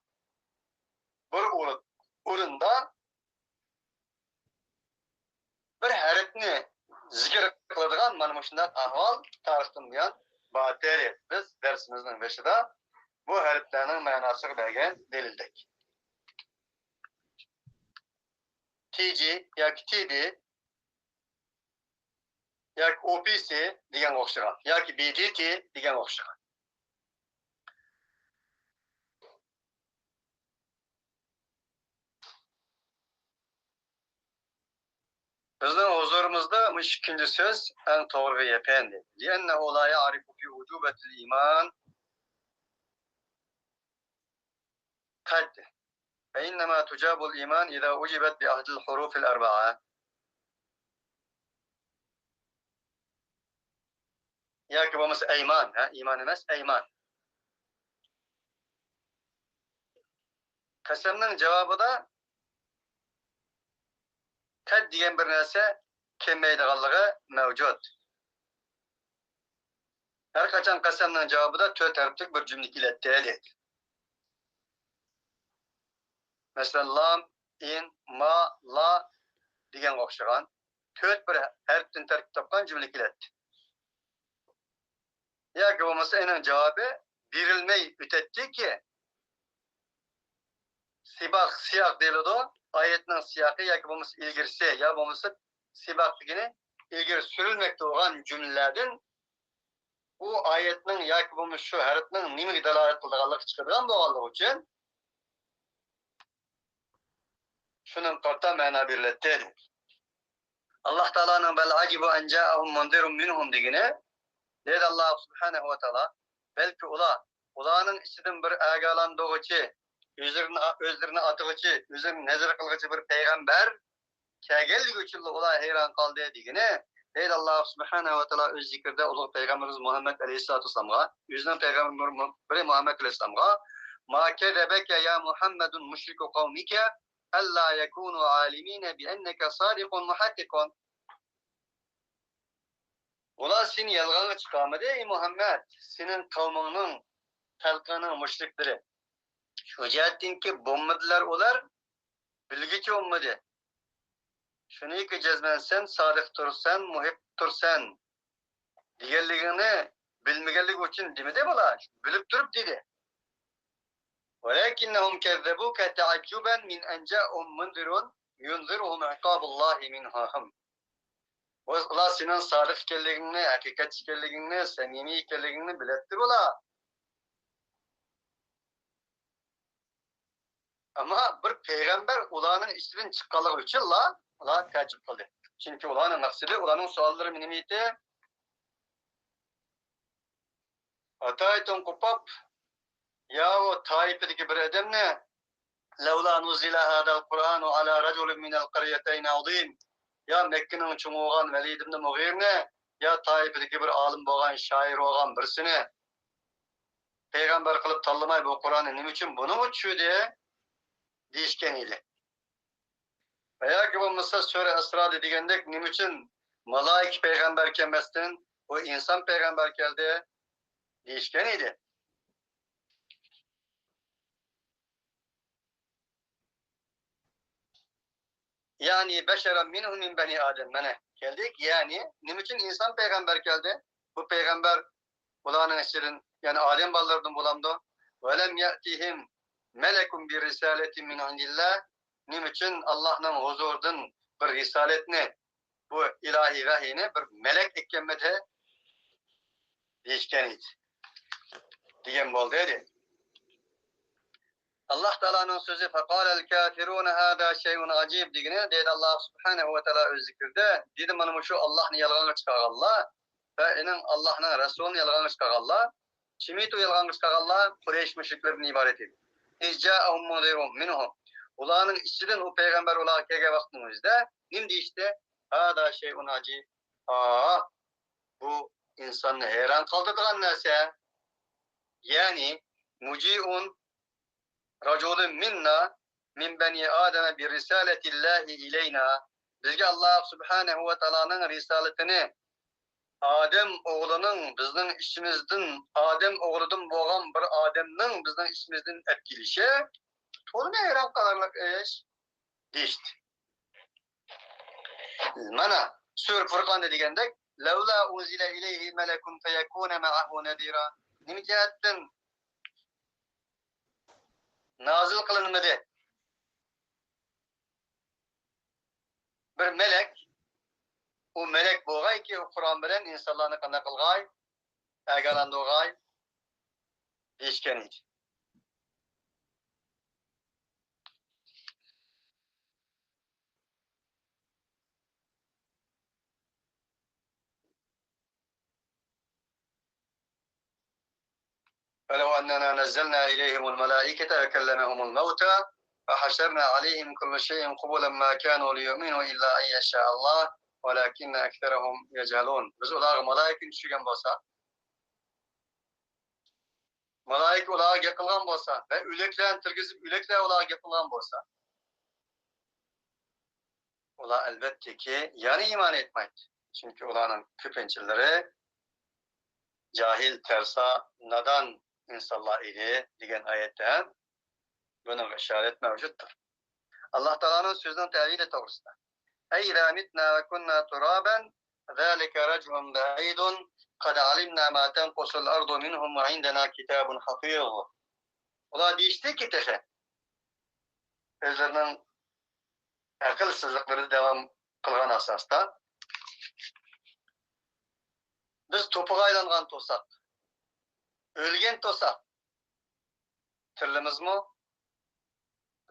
بىر ئورۇن-، ئورۇندا بىر ھەرپنى زىكىر قىلىدىغان مانا مۇشۇنداق ئەھۋال تارىختىن بۇيان بارتتى. بىز دەرسىمىزنىڭ بېشىدا بۇ ھەرپلەرنىڭ مەناسىغا بەرگەن دەلىلدەك. تىجى ياكى تىدى ياكى ئوپىسى دېگەنگە ئوخشىغان ياكى بىدىتى دېگەنگە ئوخشىغان. بىزنىڭ ھۇزۇرىمىزدا مۇشۇ ئىككىنچى سۆز ئەڭ توغرىغا يېقىن. لأنه لا يعرف في أجوبة الإيمان قد، فإنما تجاب الإيمان إذا أجيبت بأحد الحروف الأربعة. ياكى بولمىسا ئەيمان، ھە، ئىمان ئەمەس، ئەيمان. قەسەمنىڭ جاۋابىدا قەد دېگەن بىر نەرسە كەلمەيدىغانلىقى مەۋجۇت. ھەر قاچان قەسەمنىڭ جاۋابىدا تۆت ھەرپلىك بىر جۈملە كېلەتتى، دەيدۇ. مەسىلەن، لام، ئىن، ما، لا دېگەنگە ئوخشىغان تۆت بىر ھەرپتىن تەركىب تاپقان جۈملە كېلەتتى. ياكى بولمىسا ئېنىڭ جاۋابى بېرىلمەي ئۆتەتتىكى، سىباق، سىياق دېيىلىدۇ. ئايەتنىڭ سىياقى ياكى بولمىسا ئىلگىرىسى يا بولمىسا سىباق دېگىنى ئىلگىرى سۈرۈلمەكتە بولغان جۈملىلەردىن ئۇ ئايەتنىڭ ياكى بولمىسا شۇ ھەرپنىڭ نېمىگە دالالەت قىلىدىغانلىقى چىقىدىغان بولغانلىقى ئۈچۈن، شۇنىڭغا قارىتا مەنا بېرىلەتتى، دەيدۇ. ئاللاھ تائالانىڭ بەل ئەجىبۇ ئەن جائەھۇم مۇنزىرۇن مىنھۇم دېگىنى، دەيدۇ ئاللاھ سۇبھانەھۇ ۋە تائالا، بەلكى ئۇلار، ئۇلارنىڭ ئىچىدىن بىر ئاگاھلاندۇرغۇچى، ئۆزلىرىنى، ئۆزلىرىنى ئاتىغۇچى، ئۆزلىرىنى نەزىر قىلغۇچى بىر پەيغەمبەر كەلگەنلىكى ئۈچۈنلا ئۇلار ھەيران قالدى دېگىنى، دەيدۇ ئاللاھ سۇبھانەھۇ ۋە تائالا ئۆز زىكرىدە ئۇلۇغ پەيغەمبىرىمىز مۇھەممەد ئەلەيھىسسالاتۇ ۋەسسالامغا، ئۆزىنىڭ پەيغەمبىرى مۇھەممەد ئەلەيھىسسالامغا، ما كەزەبەكە يا مۇھەممەدۇن مۇشرىكۇ قەۋمىكە، ئەللا يەكۇنۇ ئالىمىنە بىئەننەكە سادىقۇن مۇھەققىقۇن. ئۇلار سېنى يالغانغا چىقارمىدى، ئەي مۇھەممەد، سېنىڭ قەۋمىڭنىڭ، خەلقىڭنىڭ مۇشرىكلىرى. شۇ جەھەتتىنكى بولمىدىلەر ئۇلار، بىلگۈچى بولمىدى. شۇنىكى جەزمەن سەن سادىق تۇرسەن، مۇھىق تۇرسەن دېگەنلىكىڭنى بىلمىگەنلىكى ئۈچۈن دېمىدى بۇلار، بىلىپ تۇرۇپ دېدى. ولكنهم كذبوك تعجبا من أن جاءهم منذر. ينذرهم عقاب الله منهم. ئۇلار سېنىڭ سادىق ئىكەنلىكىڭنى، ھەقىقەتچى ئىكەنلىكىڭنى، سەمىمىي ئىكەنلىكىڭنى بىلەتتى بۇلار. ئەمما بىر پەيغەمبەر ئۇلارنىڭ ئىچىدىن چىققانلىقى ئۈچۈنلا ئۇلار تەئەججۈپ قىلدى. چۈنكى ئۇلارنىڭ مەقسىتى، ئۇلارنىڭ سوئاللىرى نېمە ئىدى؟ ئاتايتۇن قۇپاپ، يا ئۇ تائىپىدىكى بىر ئادەمنى، لولا نزل هذا القرآن على رجل من القريتين عظيم. يا مەككىنىڭ چوڭى بولغان ۋەلىد ئىبن مۇغىرىنى، يا تائىپىدىكى بىر ئالىم بولغان، شائىر بولغان بىرسىنى پەيغەمبەر قىلىپ تاللىماي بۇ قۇرئاننى نېمە ئۈچۈن بۇنىڭغا چۈشۈردى؟ دېيىشكەن ئىدى. ۋە ياكى بولمىسا سۈرە ئىسرادا دېگەندەك، نېمە ئۈچۈن مالائىكە پەيغەمبەر كەلمەستىن، بۇ ئىنسان پەيغەمبەر كەلدى؟ دېيىشكەن ئىدى. يەنى بەشەرەن مىنھۇم مىن بەنى ئادەم. مانا كەلدۇق. يەنى نېمە ئۈچۈن ئىنسان پەيغەمبەر كەلدى؟ بۇ پەيغەمبەر بۇلارنىڭ ئىچىدىن، يەنى ئادەم بالىلىرىدىن بولامدۇ؟ ۋەلەم يەتىھىم مەلەكۇن بىررىسالەتى مىن ئىندىللا. نېمە ئۈچۈن ئاللاھنىڭ ھۇزۇرىدىن بىر رىسالەتنى، بۇ ئىلاھىي ۋەھىينى بىر مەلەك ئەكەلمىدى؟ دېيىشكەن ئىدى. دېگەن بولدى، دېدى. ئاللاھ تائالانىڭ سۆزى، فقال الكافرون هذا شيء عجيب دېگىنى، دېدى ئاللاھ سۇبھانەھۇ ۋە تائالا ئۆز زىكرىدە، دېدى، مانا مۇشۇ ئاللاھنى يالغانغا چىقارغانلار ۋە ئېنىڭ ئاللاھنىڭ رەسۇلىنى يالغانغا چىقارغانلار، چىمىتۇ يالغانغا چىقارغانلار، قۇرەيش مۇشرىكلىرىدىن ئىبارەت ئىدى. إذ جاءهم منذر منهم. ئۇلارنىڭ ئىچىدىن ئۇ پەيغەمبەر ئۇلارغا كەلگەن ۋاقىتنىڭ ئۆزىدە نېمە دېيىشتى؟ هذا شيء عجيب. ئا، بۇ ئىنساننى ھەيران قالدۇرىدىغان نەرسە. يەنى، مۇجىئۇن رەجۇلۇن مىننا مىن بەنى ئادەمە بىررىسالەتىللاھى ئىلەينا. بىزگە ئاللاھ سۇبھانەھۇ ۋە تائالانىڭ رىسالىتىنى، ئادەم ئوغلىنىڭ بىزنىڭ ئىچىمىزدىن، ئادەم ئوغلىدىن بولغان بىر ئادەمنىڭ بىزنىڭ ئىچىمىزدىن ئەپ كېلىشى تولىمۇ ھەيران قالارلىق ئىش، دېيىشتى. مانا، سۈرە فۇرقاندا دېگەندەك، لولا ئۇنزىلە ئىلەيھى مەلەكۇن فەيەكۇنە مەئەھۇ نەزىرا. نېمە جەھەتتىن نازىل قىلىنمىدى بىر مەلەك؟ ئۇ مەلەك بولغايكى، ئۇ قۇرئان بىلەن ئىنسانلارنى قانداق قىلغاي؟ ئاگاھلاندۇرغاي، دېيىشكەن ئىدى. فلو أننا نزلنا إليهم الملائكة وكلمهم الموتى وحشرنا عليهم كل شيء قبلا ما كانوا ليؤمنوا إلا أن يشاء الله ولكن أكثرهم يجهلون. بىز ئۇلارغا مالائىكىنى چۈشۈرگەن بولساق، مالائىكە ئۇلارغا گەپ قىلغان بولسا ۋە ئۆلۈكلەرنى تىرگۈزۈپ، ئۆلۈكلەر ئۇلارغا گەپ قىلغان بولسا، ئۇلار ئەلۋەتتىكى يەنە ئىمان ئېيتمايتتى. چۈنكى ئۇلارنىڭ كۆپىنچىلىرى جاھىل، تەرسا، نادان ئىنسانلار ئىدى، دېگەن ئايەتتە ھەم بۇنىڭغا ئىشارەت مەۋجۇتتۇر. ئاللاھ تائالانىڭ سۆزىنىڭ تەۋىلى توغرىسىدا. أإذا متنا وكنا ترابا ذلك رجع بعيد قد علمنا ما تنقص الأرض منهم وعندنا كتاب حفيظ. ئۇلار دېيىشتىكى، تېخى ئۆزلىرىنىڭ ئەقىلسىزلىقلىرىدا داۋام قىلغان ئاساستا، بىز توپىغا ئايلانغان تۇرساق، ئۆلگەن تۇرساق، تىرىلىمىزمۇ؟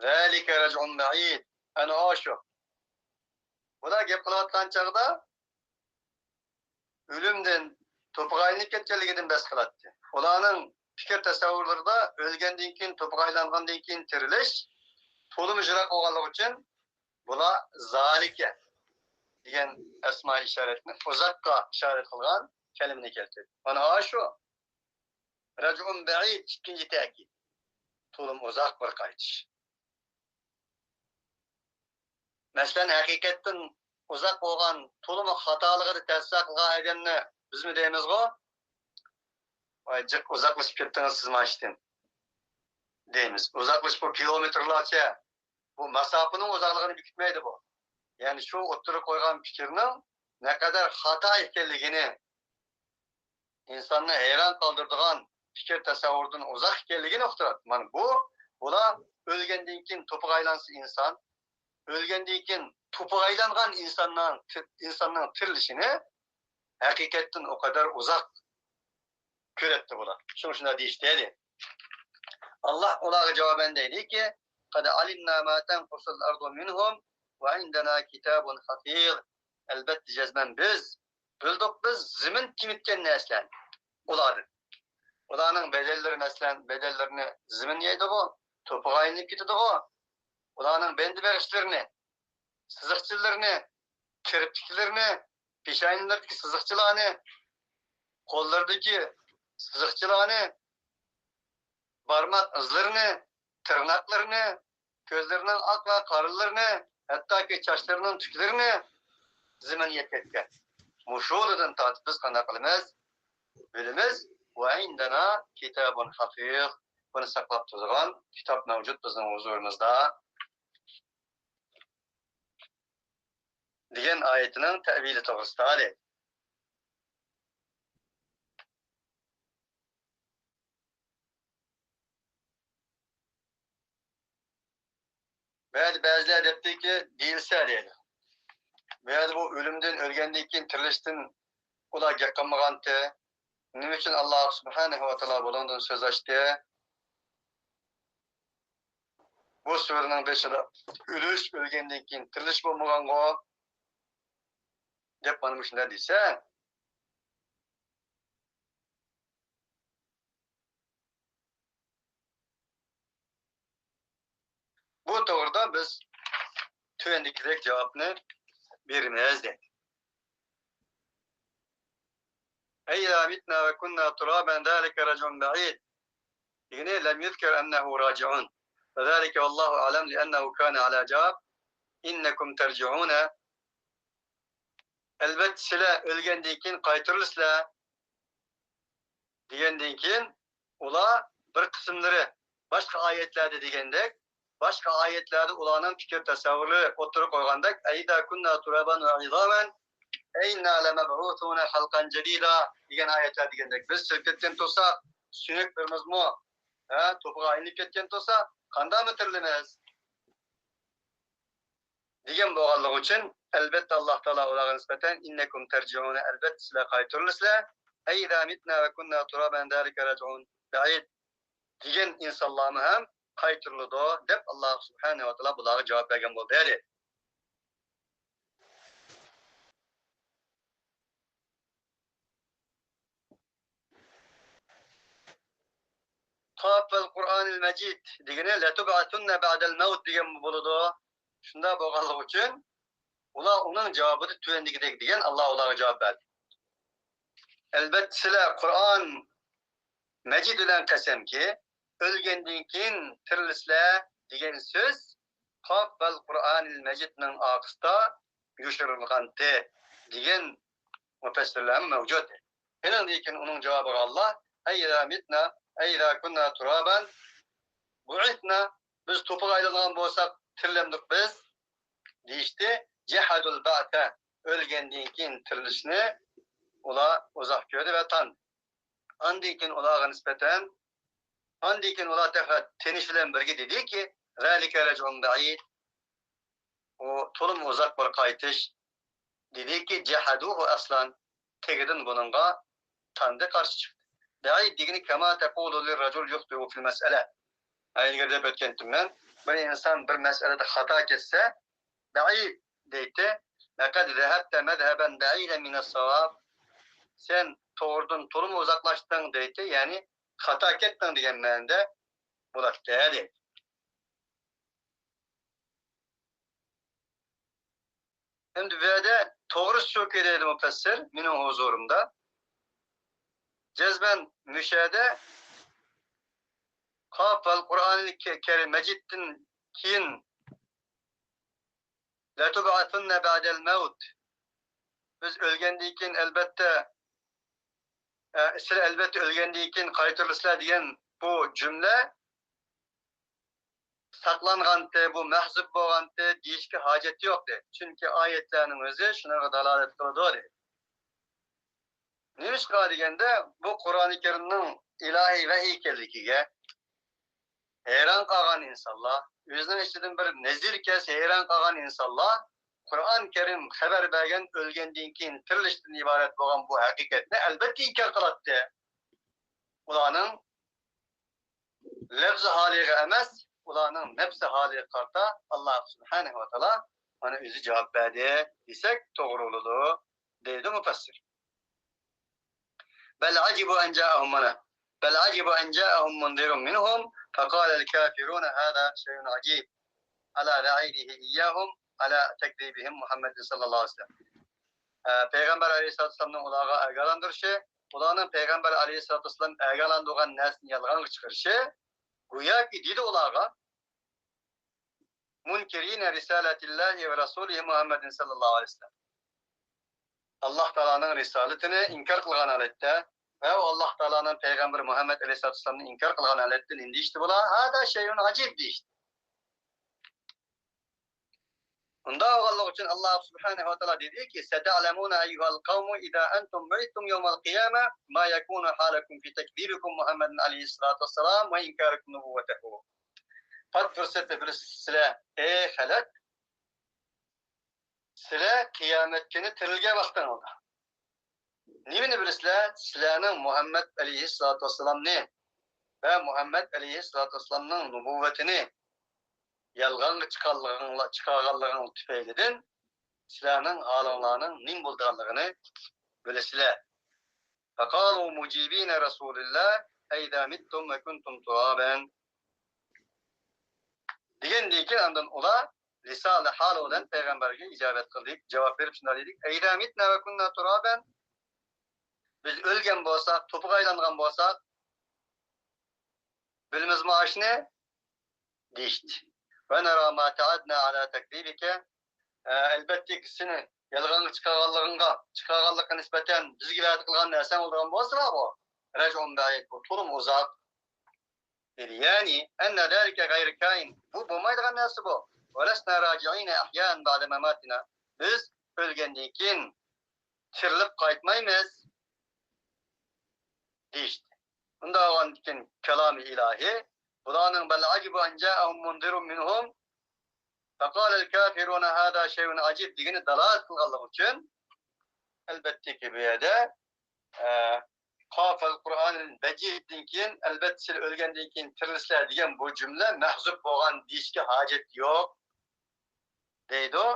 ذلك رجع بعيد. ئەنە ئاشۇ. بۇلار گەپ قىلىۋاتقان چاغدا ئۆلۈمدىن، توپىغا ئايلىنىپ كەتكەنلىكىدىن بەس قىلاتتى. ئۇلارنىڭ پىكىر تەسەۋۋۇرلىرىدا ئۆلگەندىن كېيىن، توپىغا ئايلانغاندىن كېيىن تىرىلىش تولىمۇ يىراق بولغانلىقى ئۈچۈن، بۇلار زالىكە دېگەن ئەسما ئىشارەتنى، ئۇزاققا ئىشارەت قىلغان كەلىمىنى كەلتۈردى. مانا ئاشۇ رەجئۇن بەئىد، ئىككىنچى تەكىد. تولىمۇ ئۇزاق بىر قايتىش. مەسىلەن، ھەقىقەتتىن ئۇزاق بولغان، تولىمۇ خاتالىقىدا تەسىر قىلغان ئادەمنى بىزمۇ دەيمىزغۇ؟ ۋاي جىق ئۇزاقلىشىپ كەتتىڭىز سىز ماشىنىدىن، دەيمىز. ئۇزاقلىشىپ، بۇ كىلومېتىرلارچە، بۇ ماساپىنىڭ ئۇزاقلىقىنى بېكىتمەيدۇ بۇ. يەنى شۇ ئوتتۇرىغا قويغان پىكىرنىڭ نەقەدەر خاتا ئىكەنلىكىنى، ئىنساننى ھەيران قالدۇرىدىغان پىكىر تەسەۋۋۇردىن ئۇزاق ئىكەنلىكىنى ئۇقتۇراتتى. مانا بۇ، بۇلار ئۆلگەندىن كېيىن توپىغا ئايلانسا ئىنسان، ئۆلگەندىن كېيىن توپىغا ئايلانغان ئىنساننىڭ، ئىنساننىڭ تىرىلىشىنى ھەقىقەتتىن ئۇ قەدەر ئۇزاق كۆرەتتى بۇلار. شۇڭا شۇنداق دېيىشتى. ئاللاھ ئۇلارغا جاۋابەن دەيدىكى، قەد ئەلىمنا ما تەنقۇسۇل ئەرزۇ مىنھۇم ۋە ئىندەنا كىتابۇن ھەفىز. ئەلبەتتە، جەزمەن بىز بىلدۇق، بىز زېمىن كېمىتكەن نەرسىلەرنى ئۇلاردىن. ئۇلارنىڭ بەدەنلىرى، مەسىلەن، بەدەنلىرىنى زېمىن يەيدىغۇ، توپىغا ئايلىنىپ كېتىدىغۇ. ئۇلارنىڭ بەندە بېغىشلىرىنى، سىزىقچىلىرىنى، كىرپىكلىرىنى، پېشانىلىرىدىكى سىزىقچىلارنى، قوللىرىدىكى سىزىقچىلارنى، بارماق ئىزلىرىنى، تىرناقلىرىنى، كۆزلىرىنىڭ ئاق ۋە قارىلىرىنى، ھەتتاكى چاچلىرىنىڭ تۈكلىرىنى زېمىن يەپ كەتكەن. مۇشۇلىدىن تارتىپ بىز قانداق قىلىمىز؟ بىلىمىز. ۋە ئىندەنا كىتابۇن ھەفىز. بۇنى ساقلاپ تۇرىدىغان كىتاب مەۋجۇت بىزنىڭ ھۇزۇرىمىزدا. دېگەن ئايىتىنىڭ تەۋىلى توغرىسىدا دەيدۇ. بەزى، بەزىلەر دەپتىكى، دېيىلسە دەيدۇ. بۇ يەردە بۇ ئۆلۈمدىن، ئۆلگەندىن كېيىن تىرىلىشتىن ئۇلار گەپ قىلمىغانتى. نېمە ئۈچۈن ئاللاھ سۇبھانەھۇ ۋە تائالا بۇنىڭدىن سۆز ئاچتى؟ بۇ سۈرىنىڭ بېشىدا ئۆلۈش، ئۆلگەندىن كېيىن تىرىلىش بولمىغانغۇ؟ دەپ مانا مۇشۇنداق دېسە، بۇ توغرىدا بىز تۆۋەندىكىدەك جاۋابنى بېرىمىز دەيدۇ. أإذا متنا وكنا ترابا ذلك رجع بعيد. دېگىنى لم يذكر أنه راجعون. وذلك والله أعلم لأنه كان على جواب إنكم ترجعون. ئەلۋەتتە سىلەر ئۆلگەندىن كېيىن قايتۇرۇلىسىلەر دېگەندىن كېيىن، ئۇلار بىر قىسىملىرى باشقا ئايەتلەردە دېگەندەك، باشقا ئايەتلەردە ئۇلارنىڭ پىكىر تەسەۋۋۇرلىرى ئوتتۇرىغا قويغاندەك، أإذا كنا ترابا وعظاما أإنا لمبعوثون خلقا جديدا دېگەن ئايەتلەر دېگەندەك، بىز چىرىپ كەتكەن تۇرساق، سۆڭەكلىرىمىزمۇ، ھە، توپىغا ئايلىنىپ كەتكەن تۇرسا، قانداقمۇ تىرىلىمىز؟ دېگەن بولغانلىقى ئۈچۈن، ئەلۋەتتە، ئاللاھ تائالا ئۇلارغا نىسبەتەن، إنكم ترجعون، ئەلۋەتتە، سىلەر قايتۇرۇلىسىلەر. أإذا متنا وكنا ترابا ذلك رجع بعيد دېگەن ئىنسانلارمۇ ھەم قايتۇرۇلىدۇ، دەپ، ئاللاھ سۇبھانەھۇ ۋە تائالا بۇلارغا جاۋاب بەرگەن بولدى. قاف ۋەل قۇرئانىل مەجىد دېگىنى لەتۇبئەسۇننە بەئدەل مەۋت دېگەن بولىدۇ. شۇنداق بولغانلىقى ئۈچۈن ئۇلار ئۇنىڭ جاۋابىدا تۆۋەندىكىدەك دېگەن، ئاللاھ ئۇلارغا جاۋاب بەردى. ئەلۋەتتە سىلەر قۇرئان مەجىد بىلەن قەسەمكى، ئۆلگەندىن كېيىن تىرىلىسىلەر دېگەن سۆز قاف ۋەل قۇرئانىل مەجىدنىڭ ئارقىسىدا يوشۇرۇلغانتى دېگەن مۇپەسسىرلەرمۇ مەۋجۇت. ئېنىڭدىن كېيىن ئۇنىڭ جاۋابىغا ئاللاھ، أإذا متنا أإذا كنا ترابا بعثنا، بىز توپىغا ئايلانغان بولساق، تىرىلەمدۇق بىز؟ دېيىشتى. جحدوا البعث، ئۆلگەندىن كېيىن تىرىلىشنى ئۇلار ئۇزاق كۆردى ۋە تاندى. ئاندىن كېيىن ئۇلارغا نىسبەتەن، ئاندىن كېيىن ئۇلار تېخى تىنىش بىلەن بىرگە دېدىكى، ذلك رجع بعيد، ئۇ تولىمۇ ئۇزاق بىر قايتىش. دېدىكى، جحدوه أصلا، تېگىدىن بۇنىڭغا تاندى، قارشى چىقتى. بعيد دېگىنى كما تقول للرجل يخطئ في المسألة. ئەگەر دەپ ئۆتكەنتىم مەن، بىر ئىنسان بىر مەسىلىدە خاتا كەتسە، بعيد دەيتتى. لقد ذهبت مذهبا بعيدا من الصواب. سەن توغرىدىن تولىمۇ ئۇزاقلاشتىڭ دەيتتى، يەنى خاتا كەتتىڭ دېگەن مەنىدە بولاتتى دەيدۇ. ئەمدى بۇ يەردە توغرىسى شۇكى دەيدۇ مۇپەسسىر، مېنىڭ ھۇزۇرۇمدا. جەزمەن مۇشۇ يەردە قاف ۋەل قۇرئانىل كەرىم مەجىدتىن كېيىن لەتۇبئەسۇننە بەئدەل مەۋت. بىز ئۆلگەندىن كېيىن ئەلۋەتتە، ئە، سىلەر ئەلۋەتتە ئۆلگەندىن كېيىن قايتۇرۇلىسىلەر دېگەن بۇ جۈملە ساقلانغانتى، بۇ مەھزۇپ بولغانتى دېيىشكە ھاجەت يوق دەيدۇ. چۈنكى ئايەتلەرنىڭ ئۆزى شۇنىڭغا دالالەت قىلىدۇ دەيدۇ. نېمىشقا دېگەندە، بۇ قۇرئانى كەرىمنىڭ ئىلاھىي ۋەھىي ئىكەنلىكىگە، ھەيران قالغان ئىنسانلار، ئۆزىنىڭ ئىچىدىن بىر نەزىر كەلسە ھەيران قالغان ئىنسانلار، قۇرئان كەرىم خەۋەر بەرگەن ئۆلگەندىن كېيىن تىرىلىشتىن ئىبارەت بولغان بۇ ھەقىقەتنى ئەلبەتتە ئىنكار قىلاتتى. ئۇلارنىڭ لەپزى ھالىغا ئەمەس، ئۇلارنىڭ نەپسى ھالىغا قارىتا ئاللا سۇبھانەھۇ ۋە تائالا مانا ئۆزى جاۋاب بەردى دېسەك توغرا بولىدۇ، دەيدۇ مۇپەسسىر. بەل ئەجىبۇ ئەن جائەھۇم مانا. بەل ئەجىبۇ ئەن جائەھۇم مۇنزىرۇن مىنھۇم فەقالەل كافىرۇنە ھازا شەيئۇن ئەجىب ئەلا ۋەئىدىھى ئىيياھۇم ئەلا تەكزىبىھىم مۇھەممەدىن سەللەللاھۇ ئەلەيھى ۋەسەللەم. ئە، پەيغەمبەر ئەلەيھىسسالاتۇ ۋەسسالامنىڭ ئۇلارغا ئاگاھلاندۇرۇشى، ئۇلارنىڭ پەيغەمبەر ئەلەيھىسسالاتۇ ۋەسسالام ئاگاھلاندۇرغان نەرسىنى يالغانغا چىقىرىشى، گوياكى دېدى ئۇلارغا، مۇنكىرىنە رىسالەتىللاھى ۋە رەسۇلىھى مۇھەممەدىن سەللەللاھۇ ئەلەيھى ۋەسەللەم. ئاللا تائالانىڭ رىسالىتىنى ئىنكار قىلغان ھالەتتە ۋە ئاللا تائالانىڭ پەيغەمبىرى مۇھەممەد ئەلەيھىسسالاتۇ ۋەسسالامنى ئىنكار قىلغان ھالەتتە نېمە دېيىشتى بۇلار؟ ھازا شەيئۇن ئەجىب دېيىشتى. ئۇنداق بولغانلىقى ئۈچۈن ئاللا سۇبھانەھۇ ۋە تائالا دېدىكى، ستعلمون أيها القوم إذا أنتم بعثتم يوم القيامة ما يكون حالكم في تكذيبكم محمدا عليه الصلاة والسلام وإنكاركم نبوته. پات پۇرسەتتە بىلىسىلەر، ئەي خەلق، سىلەر قىيامەت كۈنى تىرىلگەن ۋاقتىڭلاردا نېمىنى بىلىسىلەر؟ سىلەرنىڭ مۇھەممەد ئەلەيھىسسالاتۇ ۋەسسالامنى ۋە مۇھەممەد ئەلەيھىسسالاتۇ ۋەسسالامنىڭ نۇبۇۋۋىتىنى يالغانغا چىقارغانلىقىڭلار، چىقارغانلىقىڭلار تۈپەيلىدىن سىلەرنىڭ ھالىڭلارنىڭ نېمە بولىدىغانلىقىنى بىلىسىلەر. فقالوا مجيبين رسول الله أئذا متم وكنتم ترابا دېگەندىن كېيىن ئاندىن ئۇلار لىسانى ھال بىلەن پەيغەمبەرگە ئىجابەت قىلدى، جاۋاب بېرىپ شۇنداق دېدى، أئذا متنا وكنا ترابا، بىز ئۆلگەن بولساق، توپىغا ئايلانغان بولساق، بىلىمىزمۇ ئاشۇنى؟ دېيىشتى. ونرى ما تعدنا على تكذيبك، ئەلبەتتە سېنى يالغانغا چىقارغانلىقىڭغا، چىقارغانلىققا نىسبەتەن بىزگە ۋەدە قىلغان نەرسەڭ بولىدىغان بولسىلا بۇ رجع بعيد، بۇ تولىمۇ ئۇزاق. دېدى. يەنى، أن ذلك غير كائن، بۇ بولمايدىغان نەرسە بۇ. ولسنا راجعين أحياء بعد مماتنا، بىز ئۆلگەندىن كېيىن تىرىلىپ قايتمايمىز، دېيىشتى. ئۇنداق بولغاندىكىن كالامى ئىلاھى بۇلارنىڭ بل عجبوا أن جاءهم منذر منهم فقال الكافرون هذا شيء عجيب دېگىنى دالالەت قىلغانلىقى ئۈچۈن، ئەلبەتتىكى بۇ يەردە، ئە، قاف ۋەل قۇرئانىل مەجىدتىن كېيىن، ئەلبەتتە سىلەر ئۆلگەندىن كېيىن تىرىلىسىلەر دېگەن بۇ جۈملە مەھزۇپ بولغان دېيىشكە ھاجەت يوق، دەيدۇ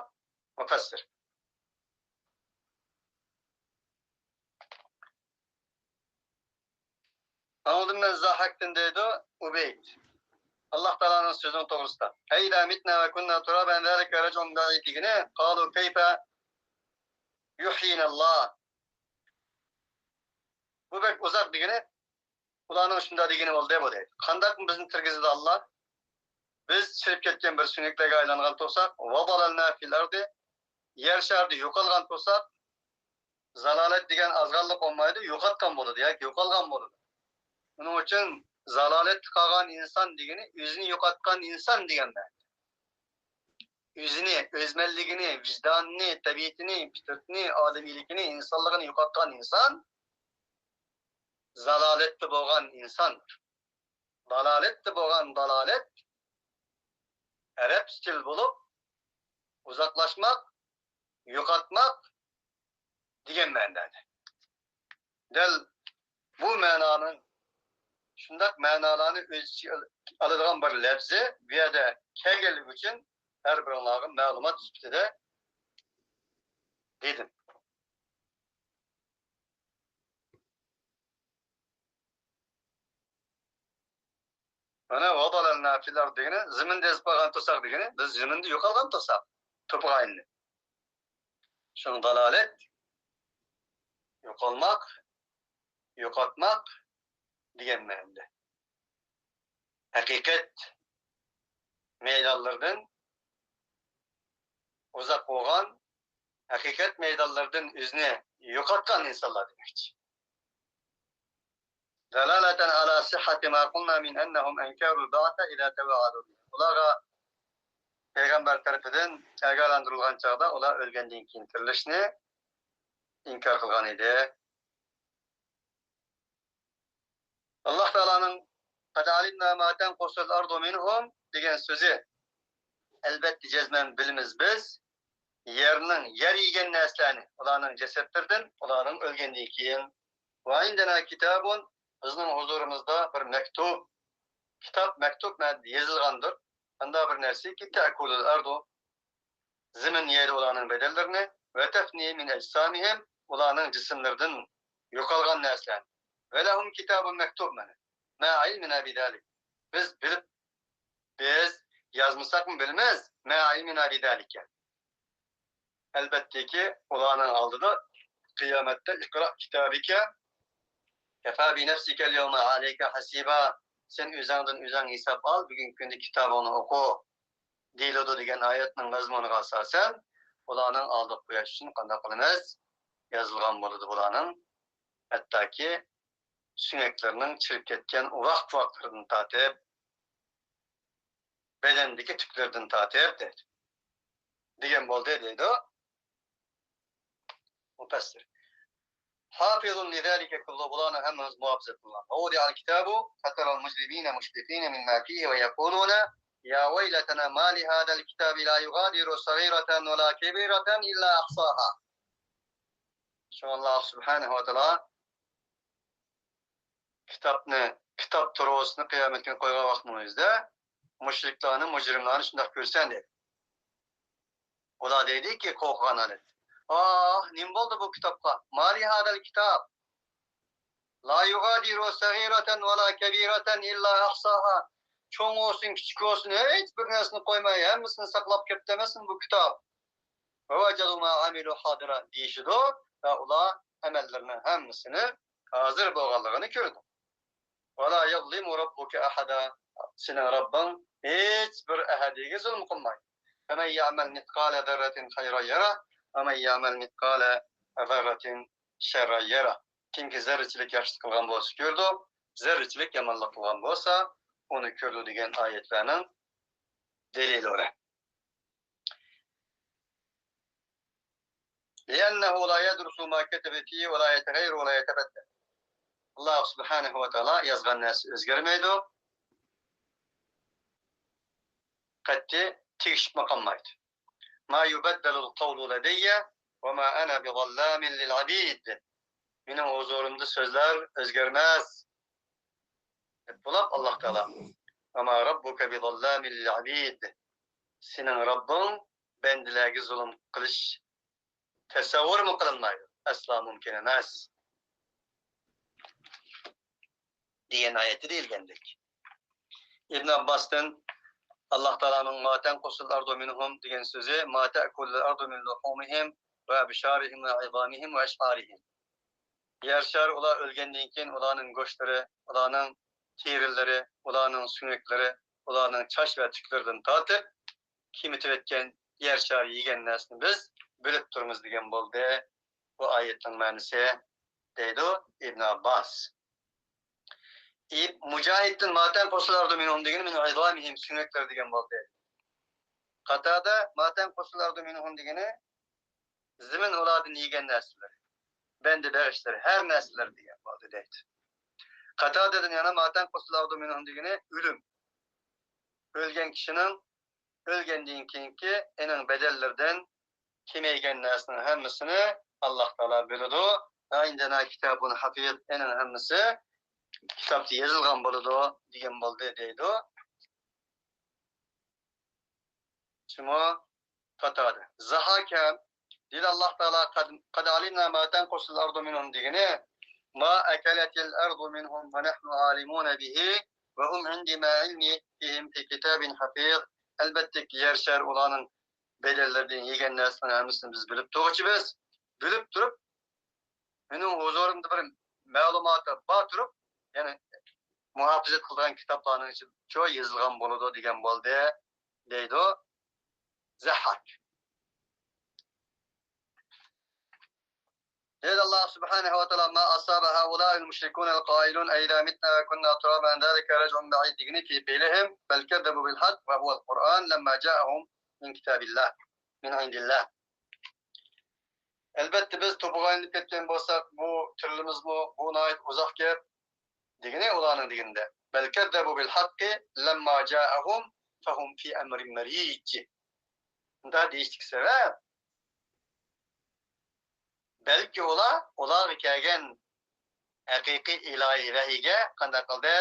مۇپەسسىر. ئاڭلىدىم مەن زاھاكتىن دەيدۇ ئۇبەيد. ئاللا تائالانىڭ سۆزىنىڭ توغرىسىدا. أئذا متنا وكنا ترابا ذلك رجع بعيد دېگىنى، قالوا كيف يحيينا الله. بۇ بەك ئۇزاق دېگىنى، ئۇلارنىڭ شۇنداق دېگىنى بولدى بۇ دەيدۇ. قانداقمۇ بىزنى تىرگۈزىدۇ ئاللا؟ بىز چىرىپ كەتكەن بىر سۆڭەكلەرگە ئايلانغان تۇرساق، وضللنا في الأرض، يەر شارىدا يوقالغان تۇرساق، زالالەت دېگەن ئازغانلىق بولمايدۇ، يوقاتقان بولىدۇ ياكى يوقالغان بولىدۇ. ئۇنىڭ ئۈچۈن زالالەتتە قالغان ئىنسان دېگىنى ئۆزىنى يوقاتقان ئىنسان دېگەن مەنىدە. ئۆزىنى، ئۆزمەنلىكىنى، ۋىجدانىنى، تەبىئىتىنى، پىترىتىنى، ئادىمىيلىكىنى، ئىنسانلىقىنى يوقاتقان ئىنسان زالالەتتە بولغان ئىنساندۇر. دالالەتتە بولغان دالالەت ئەرەبچە تىل بولۇپ، ئۇزاقلاشماق، يوقاتماق دېگەن مەنىدە. دەل بۇ مەنانىڭ، شۇنداق مەنالارنى ئۆز ئىچىگە ئالىدىغان بىر لەپزى بۇ يەردە كەلگەنلىكى ئۈچۈن ھەر بىرىڭلارغا مەلۇمات سۈپىتىدە دېدىم. مانا، وضللنا في الأرض دېگىنى، زېمىندا ئېزىپ قالغان تۇرساق دېگىنى، بىز زېمىندا يوقالغان تۇرساق، توپىغا ئايلىنىپ. شۇڭا دالالەت، يوقالماق، يوقاتماق دېگەن مەنىدە. ھەقىقەت مەيدانلىرىدىن ئۇزاق بولغان، ھەقىقەت مەيدانلىرىدىن ئۆزىنى يوقاتقان ئىنسانلار دېمەكچى. دلالة على صحة ما قلنا من أنهم أنكروا البعث إذا توعدوا به. ئۇلارغا پەيغەمبەر تەرىپىدىن ئاگاھلاندۇرۇلغان چاغدا ئۇلار ئۆلگەندىن كېيىن تىرىلىشنى ئىنكار قىلغان ئىدى. ئاللا تائالانىڭ قد علمنا ما تنقص الأرض منهم دېگەن سۆزى، ئەلۋەتتە جەزمەن بىلىمىز بىز، يەرنىڭ، يەر يېگەن نەرسىلەرنى، ئۇلارنىڭ جەسەتلىرىدىن، ئۇلارنىڭ ئۆلگەندىن كېيىن. وعندنا كتاب، بىزنىڭ ھۇزۇرىمىزدا بىر مەكتۇب، كىتاب، مەكتۇب مەنىدە يېزىلغاندۇر. قانداق بىر نەرسىكى، تأكل الأرض، زېمىن يەيدۇ ئۇلارنىڭ بەدەنلىرىنى، وتفني من أجسامهم، ئۇلارنىڭ جىسىملىرىدىن يوقالغان نەرسىلەرنى. ولهم كتاب مكتوب، مانا، مع علمنا بذلك. بىز بىلىپ، بىز يازمىساقمۇ بىلىمىز، مع علمنا بذلك. ئەلۋەتتىكى، ئۇلارنىڭ ئالدىدا قىيامەتتە اقرأ كتابك كفى بنفسك اليوم عليك حسيبا، سەن ئۆزۈڭدىن ئۆزۈڭ ھېساب ئال، بۈگۈنكى كۈندە كىتابىڭنى ئوقۇ دېيىلىدۇ دېگەن ئايەتنىڭ مەزمۇنىغا ئاساسەن، ئۇلارنىڭ ئالدىغا قويۇش ئۈچۈن قانداق قىلىمىز؟ يازىلغان بولىدۇ بۇلارنىڭ، ھەتتاكى سۆڭەكلىرىنىڭ چىرىپ كەتكەن ئۇۋاق-پۇۋاقلىرىدىن تارتىپ، بەدەندىكى تۈكلىرىدىن تارتىپ دەيدۇ. دېگەن بولدى دەيدۇ مۇپەسسىر. حافظ لذلك كله، بۇلارنىڭ ھەممىمىز مۇھاپىزەت قىلغان. ووضع الكتاب فترى المجرمين مشفقين مما فيه ويقولون يا ويلتنا ما لهذا الكتاب لا يغادر صغيرة ولا كبيرة إلا أحصاها. شۇڭا ئاللا سۇبھانەھۇ ۋە تائالا كىتابنى، كىتاب تۇرغۇسىنى قىيامەت كۈنى قويغان ۋاقتىمىزدا مۇشرىكلارنى، مۇجرىملارنى شۇنداق كۆرسەن دەيدۇ. ئۇلار دەيدۇكى، قورققان ھالەتتە، ئاھ، نېمە بولدى بۇ كىتابقا؟ ما لهذا الكتاب لا يغادر صغيرة ولا كبيرة إلا أحصاها. چوڭ بولسۇن، كىچىك بولسۇن، ھېچ بىر نەرسىنى قويماي، ھەممىسىنى ساقلاپ كەپتۇ ئەمەسمۇ بۇ كىتاب؟ ووجدوا ما عملوا حاضرا دېيىشىدۇ ۋە ئۇلار ئەمەللىرىنىڭ ھەممىسىنى ھازىر بولغانلىقىنى كۆرىدۇ. ولا يظلم ربك أحدا، سېنىڭ رەببىڭ ھېچ بىر ئەھەدىگە زۇلۇم قىلمايدۇ. فمن يعمل مثقال ذرة خيرا يره ومن يعمل مثقال ذرة شرا يره. كىمكى زەررىچىلىك ياخشىلىق قىلغان بولسا كۆرىدۇ، زەررىچىلىك يامانلىق قىلغان بولسا ئۇنى كۆرىدۇ دېگەن ئايەتلەرنىڭ دەلىلى. لأنه لا يدرس ما كتب فيه ولا يتغير ولا يتبدل. ئاللا سۇبھانەھۇ ۋە تائالا يازغان نەرسە ئۆزگەرمەيدۇ، قەتئىي تېگىشىپمۇ قالمايدۇ. ما يبدل القول لدي وما أنا بظلام للعبيد. مېنىڭ ھۇزۇرۇمدا سۆزلەر ئۆزگەرمەس. دەپ بولاپ ئاللا تائالا، وما ربك بظلام للعبيد، سېنىڭ رەببىڭ بەندىلەرگە زۇلۇم قىلىش تەسەۋۋۇرمۇ قىلىنمايدۇ، ئەسلا مۇمكىن ئەمەس دېگەن ئايەتتە دېيىلگەندەك. ئىبن ئابباستىن ئاللا تائالانىڭ ما تنقص الأرض منهم دېگەن سۆزى ما تأكل الأرض من لحومهم وأبشارهم وعظامهم وأشعارهم. يەر شارى ئۇلار ئۆلگەندىن كېيىن ئۇلارنىڭ گۆشلىرى، ئۇلارنىڭ تېرىلىرى، ئۇلارنىڭ سۆڭەكلىرى، ئۇلارنىڭ چاچ ۋە تۈكلىرىدىن تارتىپ كېمىتىۋەتكەن يەر شارى يېگەن نەرسىنى بىز بىلىپ تۇرىمىز دېگەن بولدى. بۇ ئايەتنىڭ مەنىسى دەيدۇ ئىبن ئابباس. ئىب-، مۇجاھىدتىن ما تنقص الأرض منهم دېگىنى من عظامهم، سۆڭەكلىرى دېگەن بولدى. قاتادە ما تنقص الأرض منهم دېگىنى زېمىن ئۇلاردىن يېگەن نەرسىلىرى، بەندە بېغىشلىرى، ھەر نەرسىلىرى دېگەن بولدى دەيدۇ. قاتادەدىن يەنە ما تنقص الأرض منهم دېگىنى ئۆلۈم. ئۆلگەن كىشىنىڭ ئۆلگەندىن كېيىنكى ئېنىڭ بەدەنلىرىدىن كېمەيگەن نەرسىنىڭ ھەممىسىنى ئاللا تائالا بىلىدۇ. عندنا كتاب حفيظ، ئېنىڭ ھەممىسى كىتابتا يېزىلغان بولىدۇ دېگەن بولدى دەيدۇ. شۇمۇ قاتادە. زاھاك ھەم دېدى ئاللا تائالا، قد، قد علمنا ما تنقص الأرض منهم دېگىنى، ما أكلت الأرض منهم ونحن عالمون به وهم عندما علمهم في كتاب حفيظ. ئەلۋەتتە يەر شار ئۇلارنىڭ بەدەنلىرىدىن يېگەن نەرسىنىڭ ھەممىسىنى بىز بىلىپ تۇرغۇچى بىز. بىلىپ تۇرۇپ، مېنىڭ ھۇزۇرۇمدا بىر مەلۇماتى بار تۇرۇپ، يەنى مۇھاپىزەت قىلىدىغان كىتابلارنىڭ ئىچىدىچۇ يېزىلغان بولىدۇ دېگەن بولدى، دەيدۇ زەھھاك. دەيدۇ ئاللا سۇبھانەھۇ ۋە تائالا، ما أصاب هؤلاء المشركون القائلون أئذا متنا وكنا ترابا ذلك رجع بعيد دېگىنى في فعلهم بل كذبوا بالحق وهو القرآن لما جاءهم من كتاب الله من عند الله. ئەلۋەتتە بىز توپىغا ئايلىنىپ كەتكەن بولساق، بۇ تىلىمىزمۇ، بۇ ناھايىتى ئۇزاق گەپ. دېگىنى ئۇلارنىڭ دېگىنىدە. بل كذبوا بالحق لما جاءهم فهم في أمر مريج. مۇنداق دېيىشتىكى سەۋەب، بەلكى ئۇلار ئۇلارغا كەلگەن ھەقىقىي ئىلاھىي ۋەھىيگە قانداق قىلدى؟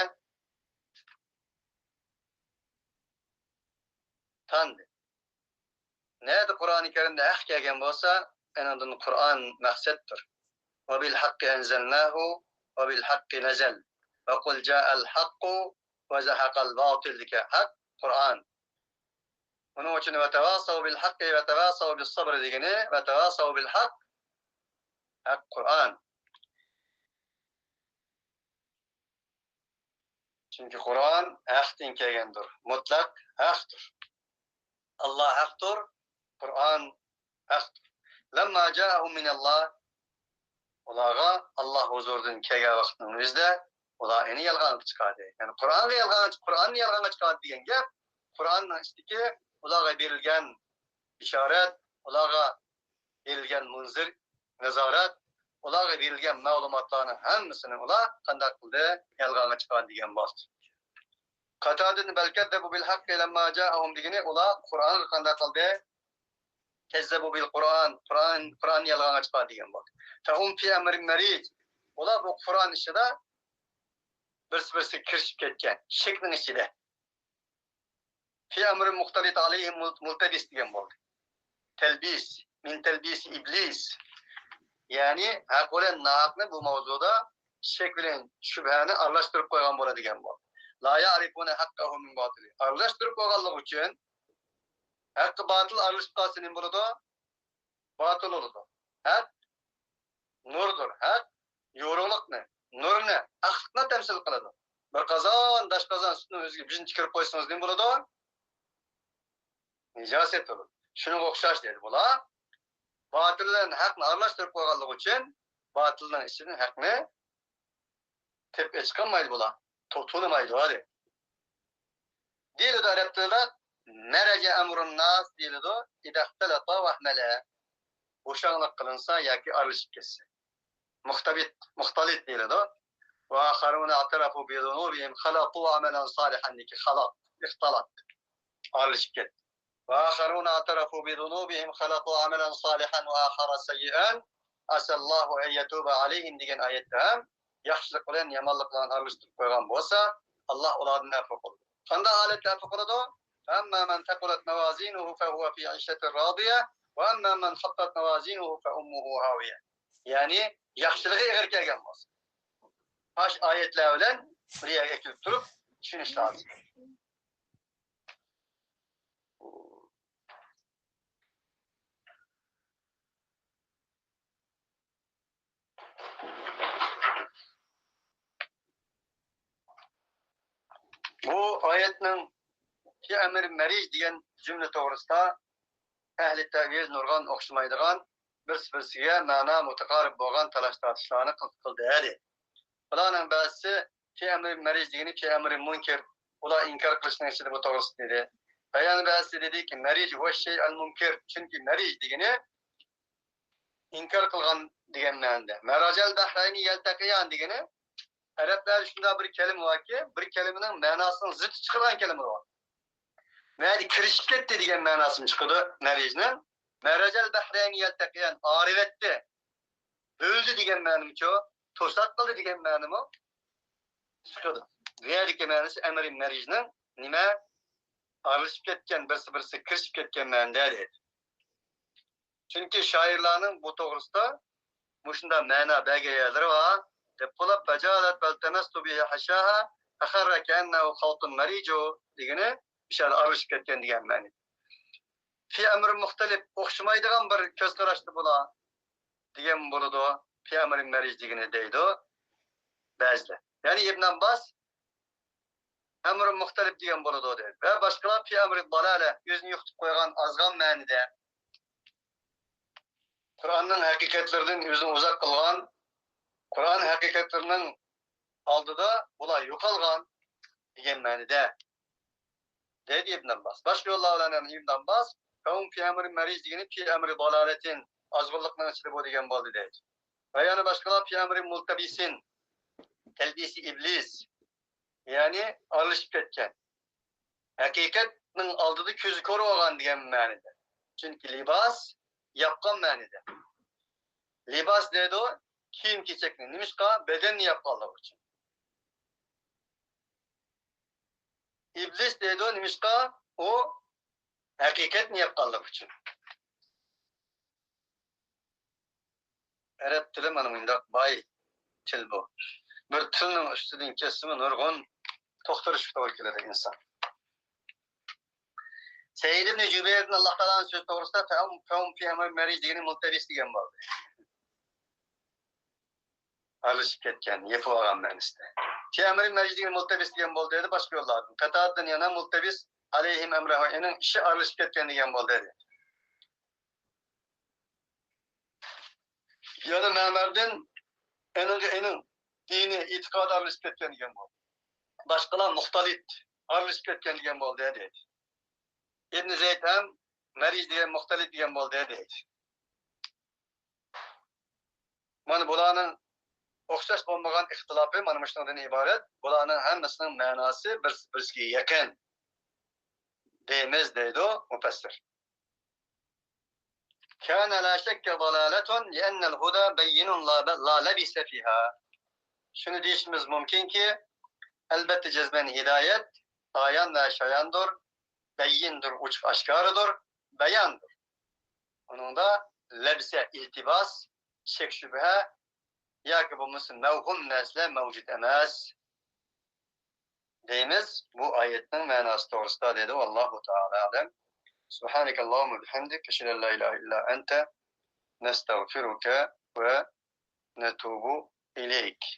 تاندى. نەدە قۇرئانى كەرىمدە ھەق كەلگەن بولسا، ئېنىڭدىن قۇرئان مەقسەتتۇر. وبالحق أنزلناه وبالحق نزل وقل جاء الحق وزهق الباطل دېگەن ھەق قۇرئان. ئۇنىڭ ئۈچۈن وتواصوا بالحق وتواصوا بالصبر دېگىنى، وتواصوا بالحق، ھەق قۇرئان. چۈنكى قۇرئان ھەقتىن كەلگەندۇر، مۇتلەق ھەقتۇر. ئاللا ھەقتۇر، قۇرئان ھەقتۇر. لما جاءهم من الله، ئۇلارغا ئاللا ھۇزۇرىدىن كەلگەن ۋاقىتنىڭ ئۆزىدە ئۇلار يەنە يالغانغا چىقاردى. يەنى قۇرئانغا يالغان، قۇرئاننى يالغانغا چىقاردى دېگەن گەپ، قۇرئاننىڭ ئىچىدىكى ئۇلارغا بېرىلگەن بېشارەت، ئۇلارغا بېرىلگەن مۇنزىر، نازارەت، ئۇلارغا بېرىلگەن مەلۇماتلارنىڭ ھەممىسىنى ئۇلار قانداق قىلدى؟ يالغانغا چىقاردى دېگەن بولسا. قاتادىدىن بل كذبوا بالحق لما جاءهم دېگىنى، ئۇلار قۇرئانغا قانداق قىلدى؟ كذبوا بالقرآن، قۇرئان، قۇرئاننى يالغانغا چىقاردى دېگەن بولدى. فهم في أمر مريج، ئۇلار بۇ قۇرئان ئىچىدە بىرسى-بىرسىگە كىرىشىپ كەتكەن، شەكنىڭ ئىچىدە. في أمر مختلط عليهم ملتبس دېگەن بولدى. تەلبىس، من تلبيس إبليس. يەنى ھەق بىلەن ناھەقنى بۇ ماۋزۇدا شەك بىلەن شۈبھەنى ئارىلاشتۇرۇپ قويغان بولىدىكەن بۇ. لا يعرفون حقه من باطله. ئارىلاشتۇرۇپ قويغانلىقى ئۈچۈن، ھەققە باتىل ئارىلىشىپ قالسا نېمە بولىدۇ؟ باتىل بولىدۇ. ھەق نۇردۇر. ھەق يورۇقلۇقنى، نۇرنى، ھەقلىقنى تەمسىل قىلىدۇ. بىر قازان، داشقازان سۈتنىڭ ئۆزىگە بىزنى كىرىپ قويسىڭىز نېمە بولىدۇ؟ نىجاسەت بولىدۇ. شۇنىڭغا ئوخشاش دەيدۇ بۇلار. باتىل بىلەن ھەقنى ئارىلاشتۇرۇپ قويغانلىقى ئۈچۈن باتىلنىڭ ئىچىدىن ھەقنى تېپىپ ئېچىقالمايدۇ بۇلار. تو-، تونۇمايدۇ ھەدە. دېيىلىدۇ ئەرەب تىلىدا، مەرەجە ئەمرۇن ناس دېيىلىدۇ، ئىدەختەلەتە ۋەھمەلە. بوشاڭلىق قىلىنسا ياكى ئارىلىشىپ كەتسە. مۇختەبىت، مۇختەلىت دېيىلىدۇ. وآخرون اعترفوا بذنوبهم خلطوا عملا صالحا دېيىكى خەلەت، ئىختەلەت. ئارىلىشىپ كەتتى. وآخرون اعترفوا بذنوبهم خلطوا عملا صالحا وآخر سيئا عسى الله أن يتوب عليهم دېگەن ئايەتتە ھەم ياخشىلىق بىلەن يامانلىقلارنى ئارىلاشتۇرۇپ قويغان بولسا، ئاللا ئۇلاردىن ئەپۇ قىلىدۇ. قانداق ھالەتتە ئەپۇ قىلىدۇ؟ فأما من ثقلت موازينه فهو في عيشة راضية وأما من خفت موازينه فأمه هاوية. يەنى ياخشىلىقى ئېغىر كەلگەن بولسا. ئاشۇ ئايەتلەر بىلەن بىر يەرگە ئەكېلىپ تۇرۇپ چۈشىنىش لازىم. بۇ ئايەتنىڭ في أمر مريج دېگەن جۈملە توغرىسىدا ئەھلى تەۋىل نۇرغۇن ئوخشىمايدىغان، بىرسى-بىرسىگە مەنا مۇتەقارىب بولغان تالاش-تارتىشلارنى قىل-، قىلدى، دېدى. بۇلارنىڭ بەزىسى في أمر مريج دېگىنى في أمر منكر، ئۇلار ئىنكار قىلىشنىڭ ئىچىدە بۇ توغرىسىدا دېدى. ۋە يەنە بەزىسى دېدىكى، مريج هو الشيء المنكر، چۈنكى مريج دېگىنى ئىنكار قىلغان دېگەن مەنىدە. مەرەجەل بەھرەينى يەلتەقىيان دېگىنى، ئەرەبلەردە شۇنداق بىر كەلىمە باركى، بىر كەلىمىنىڭ مەناسىنىڭ زىتى چىقىدىغان كەلىمە بار. مەنە كىرىشىپ كەتتى دېگەن مەناسىمۇ چىقىدۇ مەرىجنىڭ. مەرەجەل بەھرەينى يەلتەقىيان، ئايرىۋەتتى، بۆلدى دېگەن مەنىمۇچۇ، توساق قىلدى دېگەن مەنىمۇ چىقىدۇ. بۇ يەردىكى مەنىسى ئەمرى مەرىجنىڭ نېمە، ئارىلىشىپ كەتكەن، بىرسى بىرسىگە كىرىشىپ كەتكەن مەنىدە دەيدۇ. چۈنكى شائىرلارنىڭ بۇ توغرىسىدا مۇشۇنداق مەنا بەرگەن يەرلىرى بار. دەپ قولاپ، فجالت والتمست به حشاها فخر كأنه خلط مريج دېگىنى مىشەدە ئارىلىشىپ كەتكەن دېگەن مەنە. في أمر مختلف، ئوخشىمايدىغان بىر كۆز قاراشتا بۇلار دېگەن بولىدۇ. في أمر مريج دېگىنى دەيدۇ بەزىلەر. يەنى ئىبن ئابباس أمر مختلف دېگەن بولىدۇ دەيدۇ. ۋە باشقىلار في أمر ضلالة، ئۆزىنى يوقىتىپ قويغان، ئازغان مەنىدە. قۇرئاننىڭ ھەقىقەتلىرىدىن ئۆزىنى ئۇزاق قىلغان، قۇرئان ھەقىقەتلىرىنىڭ ئالدىدا بۇلار يوقالغان دېگەن مەنىدە، دەيدۇ ئىبن ئابباس. باشقا يوللار بىلەن ھەم ئىبن ئابباس فهم في أمر مريج دېگىنى في أمر ضلالة، ئازغۇنلۇقنىڭ ئىچىدە بۇ دېگەن بولدى دەيدۇ. ۋە يەنە باشقىلار في أمر ملتبس، تەلبىسى ئىبلىس، يەنى ئارىلىشىپ كەتكەن. ھەقىقەتنىڭ ئالدىدا كۆزى كور بولغان دېگەن مەنىدە. چۈنكى لىباس ياپقان مەنىدە. لىباس دەيدۇ كىيىم-كېچەكنى. نېمىشقا؟ بەدەننى ياپقانلىقى ئۈچۈن. ئىبلىس دەيدۇ، نېمىشقا؟ ئۇ ھەقىقەتنى ياپقانلىقى ئۈچۈن. ئەرەب تىلى مانا مۇنداق باي تىل بۇ. بىر تىلنىڭ ئۈستىدىن كەتسىمۇ نۇرغۇن توختىلىشقا توغرا كېلىدۇ ئىنسان. سەئىد ئىبن جۇبەيردىن ئاللا تائالانىڭ سۆزى توغرىسىدا فەھۇم، فەھۇم فى ئەمرى مەرىج دېگىنى مۇلتەبىس دېگەن بولدى. ئارىلىشىپ كەتكەن، يېپىۋالغان مەنىسىدە. فى ئەمرى مەرىج دېگىنى مۇلتەبىس دېگەن بولدى دېدى باشقا يوللاردىن. قاتادىدىن يەنە مۇلتەبىس ئەلەيھىم ئەمرەھۇ، ئېنىڭ ئىشى ئارىلىشىپ كەتكەن دېگەن بولدى دېدى. يەنە مەمەردىن ئېنىڭغا ئېنىڭ دىنى، ئېتىقادى ئارىلىشىپ كەتكەن دېگەن بولدى. باشقىلار مۇختەلىت، ئارىلىشىپ كەتكەن دېگەن بولدى دېدى. ئىبن زەيد ھەم مەرىج دېگەن مۇختەلىت دېگەن بولدى دېدى. مانا بۇلارنىڭ ئوخشاش بولمىغان ئىختىلاپى مانا مۇشۇنىڭدىن ئىبارەت. بۇلارنىڭ ھەممىسىنىڭ مەناسى بىرسى بىرسىگە يېقىن دەيمىز دەيدۇ مۇپەسسىر. كان لا شك ضلالة لأن الهدى بين لا، لا لبس فيها. شۇنى دېيىشىمىز مۇمكىنكى، ئەلبەتتە جەزمەن ھىدايەت ئايان ۋە شاياندۇر، بەييىندۇر، ئوچۇق ئاشكارىدۇر، باياندۇر. ئۇنىڭدا لەبسە، ئىلتىباس، شەك-شۈبھە ياكى بولمىسا مەۋھۇم نەرسىلەر مەۋجۇت ئەمەس دەيمىز بۇ ئايەتنىڭ مەناسى توغرىسىدا، دېدى. ۋاللاھۇ تائالا ئەلەم. سۇبھانەكەللاھۇممە بىھەمدىك، ئەشھەدۇ ئەن لا ئىلاھە ئىللا ئەنتە، نەستەغفىرۇكە ۋە نەتۇبۇ ئىلەيك.